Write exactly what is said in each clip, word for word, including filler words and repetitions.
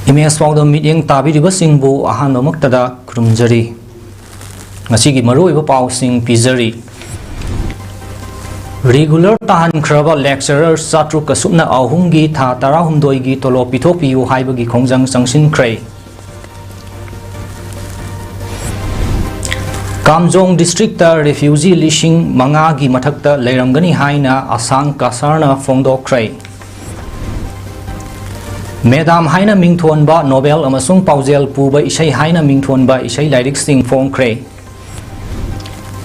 Image ꯄꯥꯎꯗ ꯃꯤꯠꯌꯦꯡ ꯇꯥꯕꯤꯔꯤꯕꯁꯤꯡꯕꯨ ꯑꯍꯥꯟꯕꯃꯛꯇꯗ ꯈꯨꯔꯨꯝꯖꯔꯤ꯫ ꯉꯁꯤꯒꯤ ꯃꯔꯨꯑꯣꯏꯕ ꯄꯥꯎꯁꯤꯡ ꯄꯤꯖꯔꯤ꯫ ꯔꯤꯒꯨꯂꯔ ꯇꯥꯍꯟꯈ꯭ꯔꯕ ꯂꯦꯛꯆꯔꯔ ꯆꯥꯇ꯭ꯔꯨꯛꯀ ꯁꯨꯞꯅ ꯑꯍꯨꯝꯒꯤ ꯊꯥ ꯇꯔꯥꯍꯨꯝꯗꯣꯏꯒꯤ ꯇꯣꯂꯣꯞ ꯄꯤꯊꯣꯛꯄꯤꯌꯨ ꯍꯥꯏꯕꯒꯤ ꯈꯣꯡꯖꯪ ꯆꯪꯁꯤꯟꯈ꯭ꯔꯦ꯫ ꯀꯥꯝꯖꯣꯡ ꯗꯤꯁꯇ꯭ꯔꯤꯛꯇ ꯔꯤꯐ꯭ꯌꯨꯖꯤ ꯂꯤꯁꯤꯡ ꯃꯉꯥꯒꯤ ꯃꯊꯛꯇ ꯂꯩꯔꯝꯒꯅꯤ ꯍꯥꯏꯅ ꯑꯁꯥꯡ ꯀꯁꯥꯔꯅ ꯐꯣꯡꯗꯣꯛꯈ꯭ꯔꯦ꯫ ꯃꯦꯗꯥꯝ ꯍꯥꯏꯅ ꯃꯤꯡꯊꯣꯟꯕ ꯅꯣꯕꯦꯜ ꯑꯃꯁꯨꯡ ꯄꯥꯎꯖꯦꯜ ꯄꯨꯕ ꯏꯁꯩ ꯍꯥꯏꯅ ꯃꯤꯡꯊꯣꯟꯕ ꯏꯁꯩ ꯂꯥꯏꯔꯤꯛꯁꯤꯡ ꯐꯣꯡꯈ꯭ꯔꯦ꯫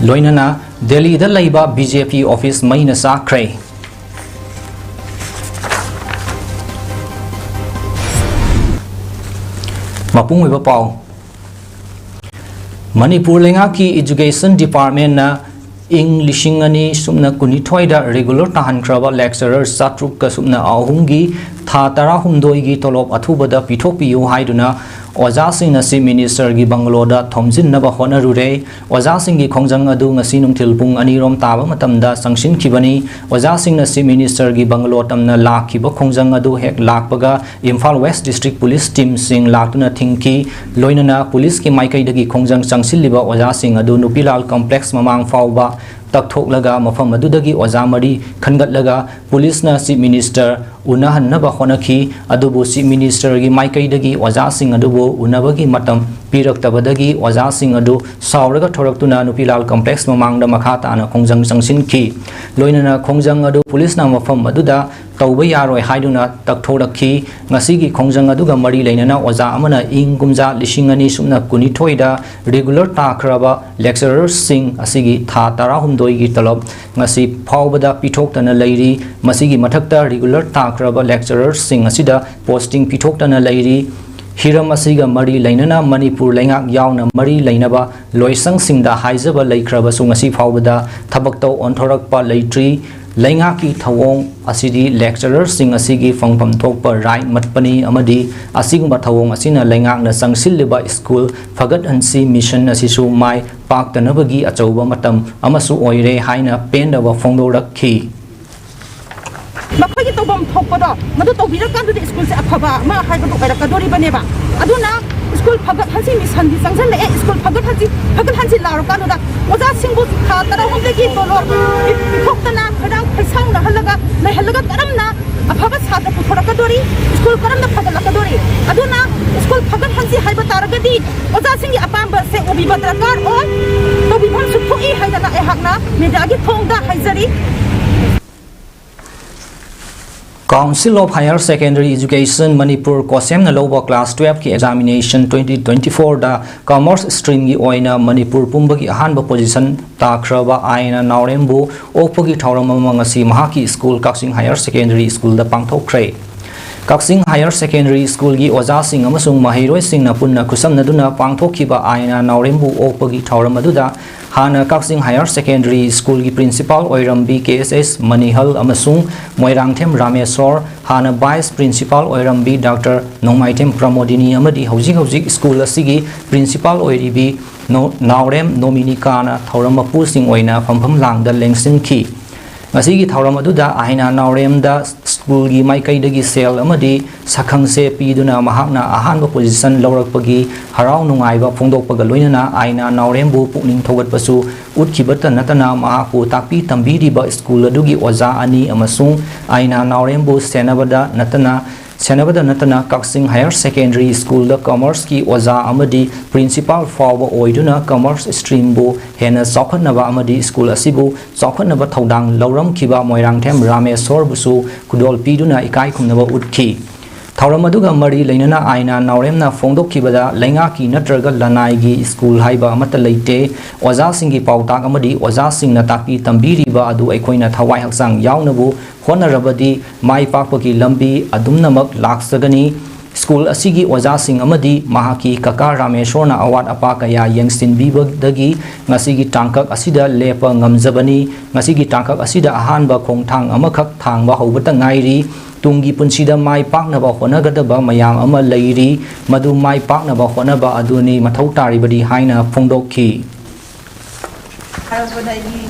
ꯂꯣꯏꯅꯅ ꯗꯦꯜꯂꯤꯗ ꯂꯩꯕ ꯕꯤ ꯖꯦ ꯄꯤ ꯑꯣꯐꯤꯁ ꯃꯩꯅ ꯆꯥꯛꯈ꯭ꯔꯦ꯫ ꯃꯄꯨꯡ ꯑꯣꯏꯕ ꯄꯥꯎ꯫ ꯃꯅꯤꯄꯨꯔ ꯂꯩꯉꯥꯛꯀꯤ ꯏꯖꯨꯀꯦꯁꯟ ꯗꯤꯄꯥꯔꯠꯃꯦꯟꯅ ꯏꯪ ꯂꯤꯁꯤꯡ ꯑꯅꯤ ꯁꯨꯞꯅ ꯀꯨꯟꯅꯤꯊꯣꯏꯗ ꯔꯤꯒꯨꯂꯔ ꯇꯥꯍꯟꯈ꯭ꯔꯕ ꯂꯦꯛꯆꯔꯔ ꯆꯥꯇ꯭ꯔꯨꯛꯀ ꯁꯨꯞꯅ ꯑꯍꯨꯝꯒꯤ ꯊꯥ ꯇꯔꯥꯍꯨꯝꯗꯣꯏꯒꯤ ꯇꯣꯂꯣꯞ ꯑꯊꯨꯕꯗ ꯄꯤꯊꯣꯛꯄꯤꯌꯨ ꯍꯥꯏꯗꯨꯅ ꯑꯣꯖꯥꯁꯤꯡꯅ ꯆꯤꯐ ꯃꯤꯅꯤꯁꯇꯔꯒꯤ ꯕꯪꯒꯂꯣꯗ ꯊꯣꯝꯖꯤꯟꯅꯕ ꯍꯣꯠꯅꯔꯨꯔꯦ꯫ ꯑꯣꯖꯥꯁꯤꯡꯒꯤ ꯈꯣꯡꯖꯪ ꯑꯗꯨ ꯉꯁꯤ ꯅꯨꯡꯊꯤꯜ ꯄꯨꯡ ꯑꯅꯤꯔꯣꯝ ꯇꯥꯕ ꯃꯇꯝꯗ ꯆꯪꯁꯤꯟꯈꯤꯕꯅꯤ꯫ ꯑꯣꯖꯥꯁꯤꯡꯅ ꯆꯤꯐ ꯃꯤꯅꯤꯁꯇꯔꯒꯤ ꯕꯪꯒꯂꯣ ꯇꯝꯅ ꯂꯥꯛꯈꯤꯕ ꯈꯣꯡꯖꯪ ꯑꯗꯨ ꯍꯦꯛ ꯂꯥꯛꯄꯒ ꯏꯝꯐꯥꯜ ꯋꯦꯁ ꯗꯤꯁꯇ꯭ꯔꯤꯛ ꯄꯨꯂꯤꯁ ꯇꯤꯝꯁꯤꯡ ꯂꯥꯛꯇꯨꯅ ꯊꯤꯡꯈꯤ꯫ ꯂꯣꯏꯅꯅ ꯄꯨꯂꯤꯁꯀꯤ ꯃꯥꯏꯀꯩꯗꯒꯤ ꯈꯣꯡꯖꯪ ꯆꯪꯁꯤꯜꯂꯤꯕ ꯑꯣꯖꯥꯁꯤꯡ ꯑꯗꯨ ꯅꯨꯄꯤꯂꯥꯜ ꯀꯝꯄ꯭ꯂꯦꯛꯁ ꯃꯃꯥꯡ ꯐꯥꯎꯕ ꯇꯛꯊꯣꯛꯂꯒ ꯃꯐꯝ ꯑꯗꯨꯗꯒꯤ ꯑꯣꯖꯥ ꯃꯔꯤ ꯈꯟꯒꯠꯂꯒ ꯄꯨꯂꯤꯁꯅ ꯆꯤꯐ ꯃꯤꯅꯤꯁꯇꯔ ꯎꯅꯍꯟꯅꯕ ꯍꯣꯠꯅꯈꯤ꯫ ꯑꯗꯨꯕꯨ ꯆꯤꯐ ꯃꯤꯅꯤꯁꯇꯔꯒꯤ ꯃꯥꯏꯀꯩꯗꯒꯤ ꯑꯣꯖꯥꯁꯤꯡ ꯑꯗꯨꯕꯨ ꯎꯅꯕꯒꯤ ꯃꯇꯝ ꯄꯤꯔꯛꯇꯕꯗꯒꯤ ꯑꯣꯖꯥꯁꯤꯡ ꯑꯗꯨ ꯁꯥꯎꯔꯒ ꯊꯣꯔꯛꯇꯨꯅ ꯅꯨꯄꯤꯂꯥꯜ ꯀꯝꯄ꯭ꯂꯦꯛꯁ ꯃꯃꯥꯡꯗ ꯃꯈꯥ ꯇꯥꯅ ꯈꯣꯡꯖꯪ ꯆꯪꯁꯤꯟꯈꯤ꯫ ꯂꯣꯏꯅꯅ ꯈꯣꯡꯖꯪ ꯑꯗꯨ ꯄꯨꯂꯤꯁꯅ ꯃꯐꯝ ꯑꯗꯨꯗ ꯇꯧꯕ ꯌꯥꯔꯣꯏ ꯍꯥꯏꯗꯨꯅ ꯇꯛꯊꯣꯔꯛꯈꯤ꯫ ꯉꯁꯤꯒꯤ ꯈꯣꯡꯖꯪ ꯑꯗꯨꯒ ꯃꯔꯤ ꯂꯩꯅꯅ ꯑꯣꯖꯥ ꯑꯃꯅ ꯏꯪ ꯀꯨꯝꯖꯥ ꯂꯤꯁꯤꯡ ꯑꯅꯤ ꯁꯨꯞꯅ ꯀꯨꯟꯅꯤꯊꯣꯏꯗ ꯔꯤꯒꯨꯂꯔ ꯇꯥꯈ꯭ꯔꯕ ꯂꯦꯛꯆꯔꯔꯁꯤꯡ ꯑꯁꯤꯒꯤ ꯊꯥ ꯇꯔꯥꯍꯨꯝꯗꯣꯏꯒꯤ ꯇꯂꯕ ꯉꯁꯤ ꯐꯥꯎꯕꯗ ꯄꯤꯊꯣꯛꯇꯅ ꯂꯩꯔꯤ꯫ ꯃꯁꯤꯒꯤ ꯃꯊꯛꯇ ꯔꯤꯒꯨꯂꯔ ꯇꯥꯈ꯭ꯔꯕ ꯂꯦꯛꯆꯔꯔꯁꯤꯡ ꯑꯁꯤꯗ ꯄꯣꯁꯇꯤꯡ ꯄꯤꯊꯣꯛꯇꯅ ꯂꯩꯔꯤ꯫ ꯍꯤꯔꯝ ꯑꯁꯤꯒ ꯃꯔꯤ ꯂꯩꯅꯅ ꯃꯅꯤꯄꯨꯔ ꯂꯩꯉꯥꯛ ꯌꯥꯎꯅ ꯃꯔꯤ ꯂꯩꯅꯕ ꯂꯣꯏꯁꯪꯁꯤꯡꯗ ꯍꯥꯏꯖꯕ ꯂꯩꯈ꯭ꯔꯕꯁꯨ ꯉꯁꯤ ꯐꯥꯎꯕꯗ ꯊꯕꯛꯇ ꯑꯣꯟꯊꯣꯔꯛꯄ ꯂꯩꯇ꯭ꯔꯤ꯫ ꯂꯩꯉꯥꯛꯀꯤ ꯊꯧꯑꯣꯡ ꯑꯁꯤꯗꯤ ꯂꯦꯛꯆꯔꯔꯁꯤꯡ ꯑꯁꯤꯒꯤ ꯐꯪꯐꯝ ꯊꯣꯛꯄ ꯔꯥꯏꯠ ꯃꯠꯄꯅꯤ ꯑꯃꯗꯤ ꯑꯁꯤꯒꯨꯝꯕ ꯊꯧꯑꯣꯡ ꯑꯁꯤꯅ ꯂꯩꯉꯥꯛꯅ ꯆꯪꯁꯤꯜꯂꯤꯕ ꯁ꯭ꯀꯨꯜ ꯐꯒꯠꯍꯟꯁꯤ ꯃꯤꯁꯟ ꯑꯁꯤꯁꯨ ꯃꯥꯏ ꯄꯥꯛꯇꯅꯕꯒꯤ ꯑꯆꯧꯕ ꯃꯇꯝ ꯑꯃꯁꯨ ꯑꯣꯏꯔꯦ ꯍꯥꯏꯅ ꯄꯦꯟꯗꯕ ꯐꯣꯡꯗꯣꯔꯛꯈꯤ꯫ ꯃꯈꯣꯏꯒꯤ ꯇꯧꯐꯝ ꯊꯣꯛꯄꯗꯣ ꯃꯗꯨ ꯇꯧꯕꯤꯔꯀꯥꯟꯗꯗꯤ ꯁ꯭ꯀꯨꯜꯁꯦ ꯑꯐꯕ ꯑꯃ ꯍꯥꯏꯕꯗꯨ ꯑꯣꯏꯔꯛꯀꯗꯣꯔꯤꯕꯅꯦꯕ꯫ ꯑꯗꯨꯅ ꯁ꯭ꯀꯨꯜ ꯐꯒꯠꯍꯟꯁꯤ ꯃꯤꯁꯟꯗꯤ ꯆꯪꯁꯤꯜꯂꯛꯑꯦ꯫ ꯁ꯭ꯀꯨꯜ ꯐꯒꯠꯍꯟꯁꯤ, ꯐꯒꯠꯍꯟꯁꯤ ꯂꯥꯎꯔꯀꯥꯟꯗꯨꯗ ꯑꯣꯖꯥꯁꯤꯡꯕꯨ ꯊꯥ ꯇꯔꯥꯍꯨꯝꯗꯣꯏꯒꯤ ꯇꯣꯂꯣꯞ ꯄꯤ-, ꯄꯤꯊꯣꯛꯇꯅ ꯈꯣꯏꯔꯥꯡ ꯈꯣꯏꯁꯥꯎꯅꯍꯜꯂꯒ ꯂꯩꯍꯜꯂꯒ ꯀꯔꯝꯅ ꯑꯐꯕ ꯁꯥꯇ꯭ꯔ ꯄꯨꯊꯣꯔꯛꯀꯗꯣꯔꯤ? ꯁ꯭ꯀꯨꯜ ꯀꯔꯝꯅ ꯐꯒꯠꯂꯛꯀꯗꯣꯔꯤ? ꯑꯗꯨꯅ ꯁ꯭ꯀꯨꯜ ꯐꯒꯠꯍꯟꯁꯤ ꯍꯥꯏꯕ ꯇꯥꯔꯒꯗꯤ ꯑꯣꯖꯥꯁꯤꯡꯒꯤ ꯑꯄꯥꯝꯕꯁꯦ ꯎꯕꯤꯕ ꯗꯔꯀꯥꯔ ꯑꯣꯏ, ꯇꯧꯕꯤꯐꯝꯁꯨ ꯊꯣꯛꯏ ꯍꯥꯏꯗꯅ ꯑꯩꯍꯥꯛꯅ ꯃꯦꯗꯤꯌꯥꯒꯤ ꯊꯣꯡꯗ ꯍꯥꯏꯖꯔꯤ꯫ Council of Higher Secondary Education Manipur, ꯀꯣꯁꯦꯝꯅ ꯂꯧꯕ class twelve ꯀꯤ examination twenty twenty four ꯗ commerce stream ꯒꯤ ꯑꯣꯏꯅ ꯃꯅꯤꯄꯨꯔ ꯄꯨꯝꯕꯒꯤ ꯑꯍꯥꯟꯕ position ꯇꯥꯈ꯭ꯔꯕ ꯑꯥꯏꯅꯥ ꯅꯥꯎꯔꯦꯝꯕꯨ ꯑꯣꯛꯄꯒꯤ ꯊꯧꯔꯝ ꯑꯃ ꯉꯁꯤ ꯃꯍꯥꯛꯀꯤ ꯁ꯭ꯀꯨꯜ ꯀꯛꯆꯤꯡ Higher Secondary School ꯗ ꯄꯥꯡꯊꯣꯛꯈ꯭ꯔꯦ꯫ ꯀꯛꯆꯤꯡ Higher Secondary School ꯒꯤ ꯑꯣꯖꯥꯁꯤꯡ ꯑꯃꯁꯨꯡ ꯃꯍꯩꯔꯣꯏꯁꯤꯡꯅ ꯄꯨꯟꯅ ꯈꯨꯠꯁꯝꯅꯗꯨꯅ ꯄꯥꯡꯊꯣꯛꯈꯤꯕ ꯑꯥꯏꯅꯥ ꯅꯥꯎꯔꯦꯝꯕꯨ ꯑꯣꯛꯄꯒꯤ ꯊꯧꯔꯝ ꯑꯗꯨꯗ ꯍꯥꯟꯅ ꯀꯛꯆꯤꯡ Higher Secondary School ꯒꯤ principal ꯑꯣꯏꯔꯝꯕꯤ ꯀꯦ ꯑꯦꯁ ꯑꯦꯁ ꯃꯅꯤꯍꯜ ꯑꯃꯁꯨꯡ ꯃꯣꯏꯔꯥꯡꯊꯦꯝ ꯔꯥꯃꯦꯁꯣꯔ, ꯍꯥꯟꯅ vice principal ꯑꯣꯏꯔꯝꯕꯤ ꯗꯥꯛꯇꯔ ꯅꯣꯡꯃꯥꯏꯊꯦꯝ ꯄ꯭ꯔꯃꯣꯗꯤꯅꯤ ꯑꯃꯗꯤ ꯍꯧꯖꯤꯛ ꯍꯧꯖꯤꯛ ꯁ꯭ꯀꯨꯜ ꯑꯁꯤꯒꯤ principal ꯑꯣꯏꯔꯤꯕꯤ ꯅꯣ-, ꯅꯥꯎꯔꯦꯝ ꯅꯣꯃꯤꯅꯤꯀꯥꯅ ꯊꯧꯔꯝ ꯃꯄꯨꯁꯤꯡ ꯑꯣꯏꯅ ꯐꯝꯐꯝ ꯂꯥꯡꯗ ꯂꯦꯡꯁꯤꯟꯈꯤ꯫ ꯉꯁꯤꯒꯤ ꯊꯧꯔꯝ ꯑꯗꯨꯗ ꯑꯥꯏꯅꯥ ꯅꯥꯎꯔꯦꯝꯗ ꯁ꯭ꯀꯨꯜꯒꯤ ꯃꯥꯏꯀꯩꯗꯒꯤ ꯁꯦꯜ ꯑꯃꯗꯤ ꯁꯛꯈꯪꯁꯦ ꯄꯤꯗꯨꯅ ꯃꯍꯥꯛꯅ ꯑꯍꯥꯟꯕ position ꯂꯧꯔꯛꯄꯒꯤ ꯍꯔꯥꯎ ꯅꯨꯡꯉꯥꯏꯕ ꯐꯣꯡꯗꯣꯛꯄꯒ ꯂꯣꯏꯅꯅ ꯑꯥꯏꯅꯥ ꯅꯥꯎꯔꯦꯝꯕꯨ ꯄꯨꯛꯅꯤꯡ ꯊꯧꯒꯠꯄꯁꯨ ꯎꯠꯈꯤꯕꯇ ꯅꯠꯇꯅ ꯃꯍꯥꯛꯄꯨ ꯇꯥꯛꯄꯤ ꯇꯝꯕꯤꯔꯤꯕ ꯁ꯭ꯀꯨꯜ ꯑꯗꯨꯒꯤ ꯑꯣꯖꯥ ꯑꯅꯤ ꯑꯃꯁꯨꯡ ꯑꯥꯏꯅꯥ ꯅꯥꯎꯔꯦꯝꯕꯨ ꯁꯦꯟꯅꯕꯗ ꯅꯠꯇꯅ, ꯁꯦꯟꯅꯕꯗ ꯅꯠꯇꯅ ꯀꯛꯆꯤꯡ Higher Secondary School ꯗ commerce ꯀꯤ ꯑꯣꯖꯥ ꯑꯃꯗꯤ principal ꯐꯥꯎꯕ ꯑꯣꯏꯗꯨꯅ commerce stream ꯕꯨ ꯍꯦꯟꯅ ꯆꯥꯎꯈꯠꯅꯕ ꯑꯃꯗꯤ ꯁ꯭ꯀꯨꯜ ꯑꯁꯤꯕꯨ ꯆꯥꯎꯈꯠꯅꯕ ꯊꯧꯗꯥꯡ ꯂꯧꯔꯝꯈꯤꯕ ꯃꯣꯏꯔꯥꯡꯊꯦꯝ ꯔꯥꯃꯦꯁꯣꯔꯕꯨꯁꯨ ꯈꯨꯗꯣꯜ ꯄꯤꯗꯨꯅ ꯏꯀꯥꯏ ꯈꯨꯝꯅꯕ ꯎꯠꯈꯤ꯫ ꯊꯧꯔꯝ ꯑꯗꯨꯒ ꯃꯔꯤ ꯂꯩꯅꯅ ꯑꯥꯏꯅꯥ ꯅꯥꯎꯔꯦꯝꯅ ꯐꯣꯡꯗꯣꯛꯈꯤꯕꯗ, ꯂꯩꯉꯥꯛꯀꯤ ꯅꯠꯇ꯭ꯔꯒ ꯂꯅꯥꯏꯒꯤ ꯁ꯭ꯀꯨꯜ ꯍꯥꯏꯕ ꯑꯃꯠꯇ ꯂꯩꯇꯦ꯫ ꯑꯣꯖꯥꯁꯤꯡꯒꯤ ꯄꯥꯎꯇꯥꯛ ꯑꯃꯗꯤ ꯑꯣꯖꯥꯁꯤꯡꯅ ꯇꯥꯛꯄꯤ ꯇꯝꯕꯤꯔꯤꯕ ꯑꯗꯨ ꯑꯩꯈꯣꯏꯅ ꯊꯋꯥꯏ ꯍꯛꯆꯥꯡ ꯌꯥꯎꯅꯕꯨ ꯍꯣꯠꯅꯔꯕꯗꯤ ꯃꯥꯏ ꯄꯥꯛꯄꯒꯤ ꯂꯝꯕꯤ ꯑꯗꯨꯝꯅꯃꯛ ꯂꯥꯛꯆꯒꯅꯤ꯫ ꯁ꯭ꯀꯨꯜ ꯑꯁꯤꯒꯤ ꯑꯣꯖꯥꯁꯤꯡ ꯑꯃꯗꯤ ꯃꯍꯥꯛꯀꯤ ꯀꯀꯥ ꯔꯥꯃꯦꯁꯣꯔꯅ ꯑꯋꯥꯠ ꯑꯄꯥ ꯀꯌꯥ ꯌꯦꯡꯁꯤꯟꯕꯤꯕꯗꯒꯤ ꯉꯁꯤꯒꯤ ꯇꯥꯡꯀꯛ ꯑꯁꯤꯗ ꯂꯦꯞꯄ ꯉꯝꯖꯕꯅꯤ꯫ ꯉꯁꯤꯒꯤ ꯇꯥꯡꯀꯛ ꯑꯁꯤꯗ ꯑꯍꯥꯟꯕ ꯈꯣꯡꯊꯥꯡ ꯑꯃꯈꯛ ꯊꯥꯡꯕ ꯍꯧꯕꯇ ꯉꯥꯏꯔꯤ꯫ ꯇꯨꯡꯒꯤ ꯄꯨꯟꯁꯤꯗ ꯃꯥꯏ ꯄꯥꯛꯅꯕ ꯍꯣꯠꯅꯒꯗꯕ ꯃꯌꯥꯝ ꯑꯃ ꯂꯩꯔꯤ꯫ ꯃꯗꯨ ꯃꯥꯏ ꯄꯥꯛꯅꯕ ꯍꯣꯠꯅꯕ ꯑꯗꯨꯅꯤ ꯃꯊꯧ ꯇꯥꯔꯤꯕꯗꯤ ꯍꯥꯏꯅ ꯐꯣꯡꯗꯣꯛꯈꯤ꯫ ꯍꯥꯏꯔꯛꯄꯗ ꯑꯩꯒꯤ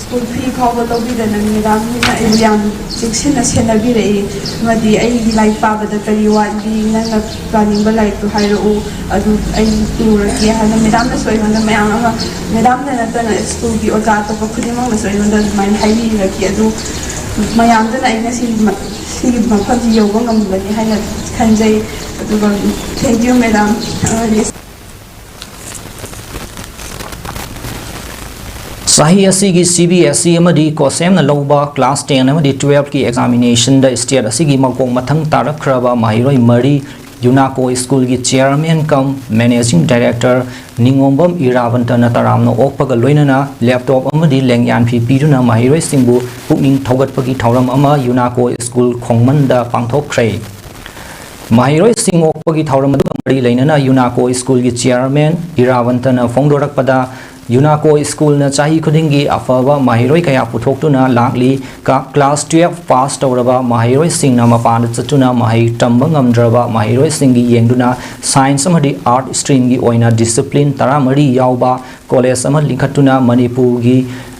ꯁ꯭ꯀꯨꯜ ꯐꯤ ꯐꯥꯎꯕ ꯂꯧꯕꯤꯗꯅ ꯃꯦꯗꯥꯝꯅ ꯑꯩꯕꯨ ꯌꯥꯝ ꯆꯦꯛꯁꯤꯟꯅ ꯁꯦꯟꯅꯕꯤꯔꯛꯏ꯫ ꯑꯃꯗꯤ ꯑꯩꯒꯤ ꯂꯥꯏꯔꯤꯛ ꯄꯥꯕꯗ ꯀꯔꯤ ꯋꯥꯠꯂꯤ, ꯅꯪꯅ ꯄꯥꯅꯤꯡꯕ ꯂꯥꯏꯔꯤꯛꯇꯨ ꯍꯥꯏꯔꯛꯎ, ꯑꯗꯨ ꯑꯩ ꯄꯨꯔꯒꯦ ꯍꯥꯏꯅ ꯃꯦꯗꯥꯝꯅꯁꯨ ꯑꯩꯉꯣꯟꯗ ꯃꯌꯥꯝ ꯑꯃ, ꯃꯦꯗꯥꯝꯗ ꯅꯠꯇꯅ ꯁ꯭ꯀꯨꯜꯒꯤ ꯑꯣꯖꯥ ꯑꯇꯣꯞꯄ ꯈꯨꯗꯤꯡꯃꯛꯅꯁꯨ ꯑꯩꯉꯣꯟꯗ ꯑꯗꯨꯃꯥꯏꯅ ꯍꯥꯏꯕꯤꯔꯛꯈꯤ꯫ ꯑꯗꯨ ꯃꯌꯥꯝꯗꯨꯅ ꯑꯩ ꯉꯁꯤ ꯃ-, ꯁꯤꯒꯤ ꯃꯐꯝꯁꯤ ꯌꯧꯕ ꯉꯝꯕꯅꯤ ꯍꯥꯏꯅ ꯈꯟꯖꯩ꯫ ꯑꯗꯨꯒ thank you, ꯃꯦꯗꯥꯝ꯫ ꯑꯃꯗꯤ ꯆꯍꯤ ꯑꯁꯤꯒꯤ ꯁꯤ ꯕꯤ ꯑꯦꯁ ꯏ ꯑꯃꯗꯤ ꯀꯣꯁꯦꯝꯅ ꯂꯧꯕ ꯀ꯭ꯂꯥꯁ ꯇꯦꯟ ꯑꯃꯗꯤ ꯇꯨꯋꯦꯜꯐꯀꯤ ꯑꯦꯛꯖꯥꯃꯤꯅꯦꯁꯟꯗ ꯁ꯭ꯇꯦꯠ ꯑꯁꯤꯒꯤ ꯃꯀꯣꯛ ꯃꯊꯪ ꯇꯥꯔꯛꯈ꯭ꯔꯕ ꯃꯍꯩꯔꯣꯏ ꯃꯔꯤ ꯌꯨꯅꯥꯀꯣ ꯁ꯭ꯀꯨꯜꯒꯤ ꯆꯤꯌꯔꯃꯦꯟ ꯀꯝ ꯃꯦꯅꯦꯖꯤꯡ ꯗꯥꯏꯔꯦꯛꯇꯔ ꯅꯤꯉꯣꯝꯕꯝ ꯏꯔꯥꯕꯟꯇꯅ ꯇꯔꯥꯝꯅ ꯑꯣꯛꯄꯒ ꯂꯣꯏꯅꯅ ꯂꯦꯞꯇꯣꯞ ꯑꯃꯗꯤ ꯂꯦꯡꯌꯥꯟ ꯐꯤ ꯄꯤꯗꯨꯅ ꯃꯍꯩꯔꯣꯏꯁꯤꯡꯕꯨ ꯄꯨꯛꯅꯤꯡ ꯊꯧꯒꯠꯄꯒꯤ ꯊꯧꯔꯝ ꯑꯃ ꯌꯨꯅꯥꯀꯣ ꯁ꯭ꯀꯨꯜ ꯈꯣꯡꯃꯟꯗ ꯄꯥꯡꯊꯣꯛꯈ꯭ꯔꯦ꯫ ꯃꯍꯩꯔꯣꯏꯁꯤꯡ ꯑꯣꯛꯄꯒꯤ ꯊꯧꯔꯝ ꯑꯗꯨꯒ ꯃꯔꯤ ꯂꯩꯅꯅ ꯌꯨꯅꯥꯀꯣ ꯁ꯭ꯀꯨꯜꯒꯤ ꯆꯤꯌꯔꯃꯦꯟ ꯏꯔꯥꯕꯟꯇꯅ ꯐꯣꯡꯗꯣꯔꯛꯄꯗ, ꯌꯨꯅꯥꯀꯣ ꯁ꯭ꯀꯨꯜꯅ ꯆꯍꯤ ꯈꯨꯗꯤꯡꯒꯤ ꯑꯐꯕ ꯃꯍꯩꯔꯣꯏ ꯀꯌꯥ ꯄꯨꯊꯣꯛꯇꯨꯅ ꯂꯥꯛꯂꯤ꯫ ꯀ-, ꯀ꯭ꯂꯥꯁ ꯇꯨꯋꯦꯜꯐ ꯄꯥꯁ ꯇꯧꯔꯕ ꯃꯍꯩꯔꯣꯏꯁꯤꯡꯅ ꯃꯄꯥꯟꯗ ꯆꯠꯇꯨꯅ ꯃꯍꯩ ꯇꯝꯕ ꯉꯝꯗ꯭ꯔꯕ ꯃꯍꯩꯔꯣꯏꯁꯤꯡꯒꯤ ꯌꯦꯡꯗꯨꯅ ꯁꯥꯏꯟꯁ ꯑꯃꯗꯤ ꯑꯥꯔꯠ ꯁ꯭ꯇ꯭ꯔꯤꯝꯒꯤ ꯑꯣꯏꯅ ꯗꯤꯁꯤꯄ꯭ꯂꯤꯟ ꯇꯔꯥꯃꯔꯤ ꯌꯥꯎꯕ ꯀꯣꯂꯦꯖ ꯑꯃ ꯂꯤꯡꯈꯠꯇꯨꯅ ꯃꯅꯤꯄꯨꯔꯒꯤ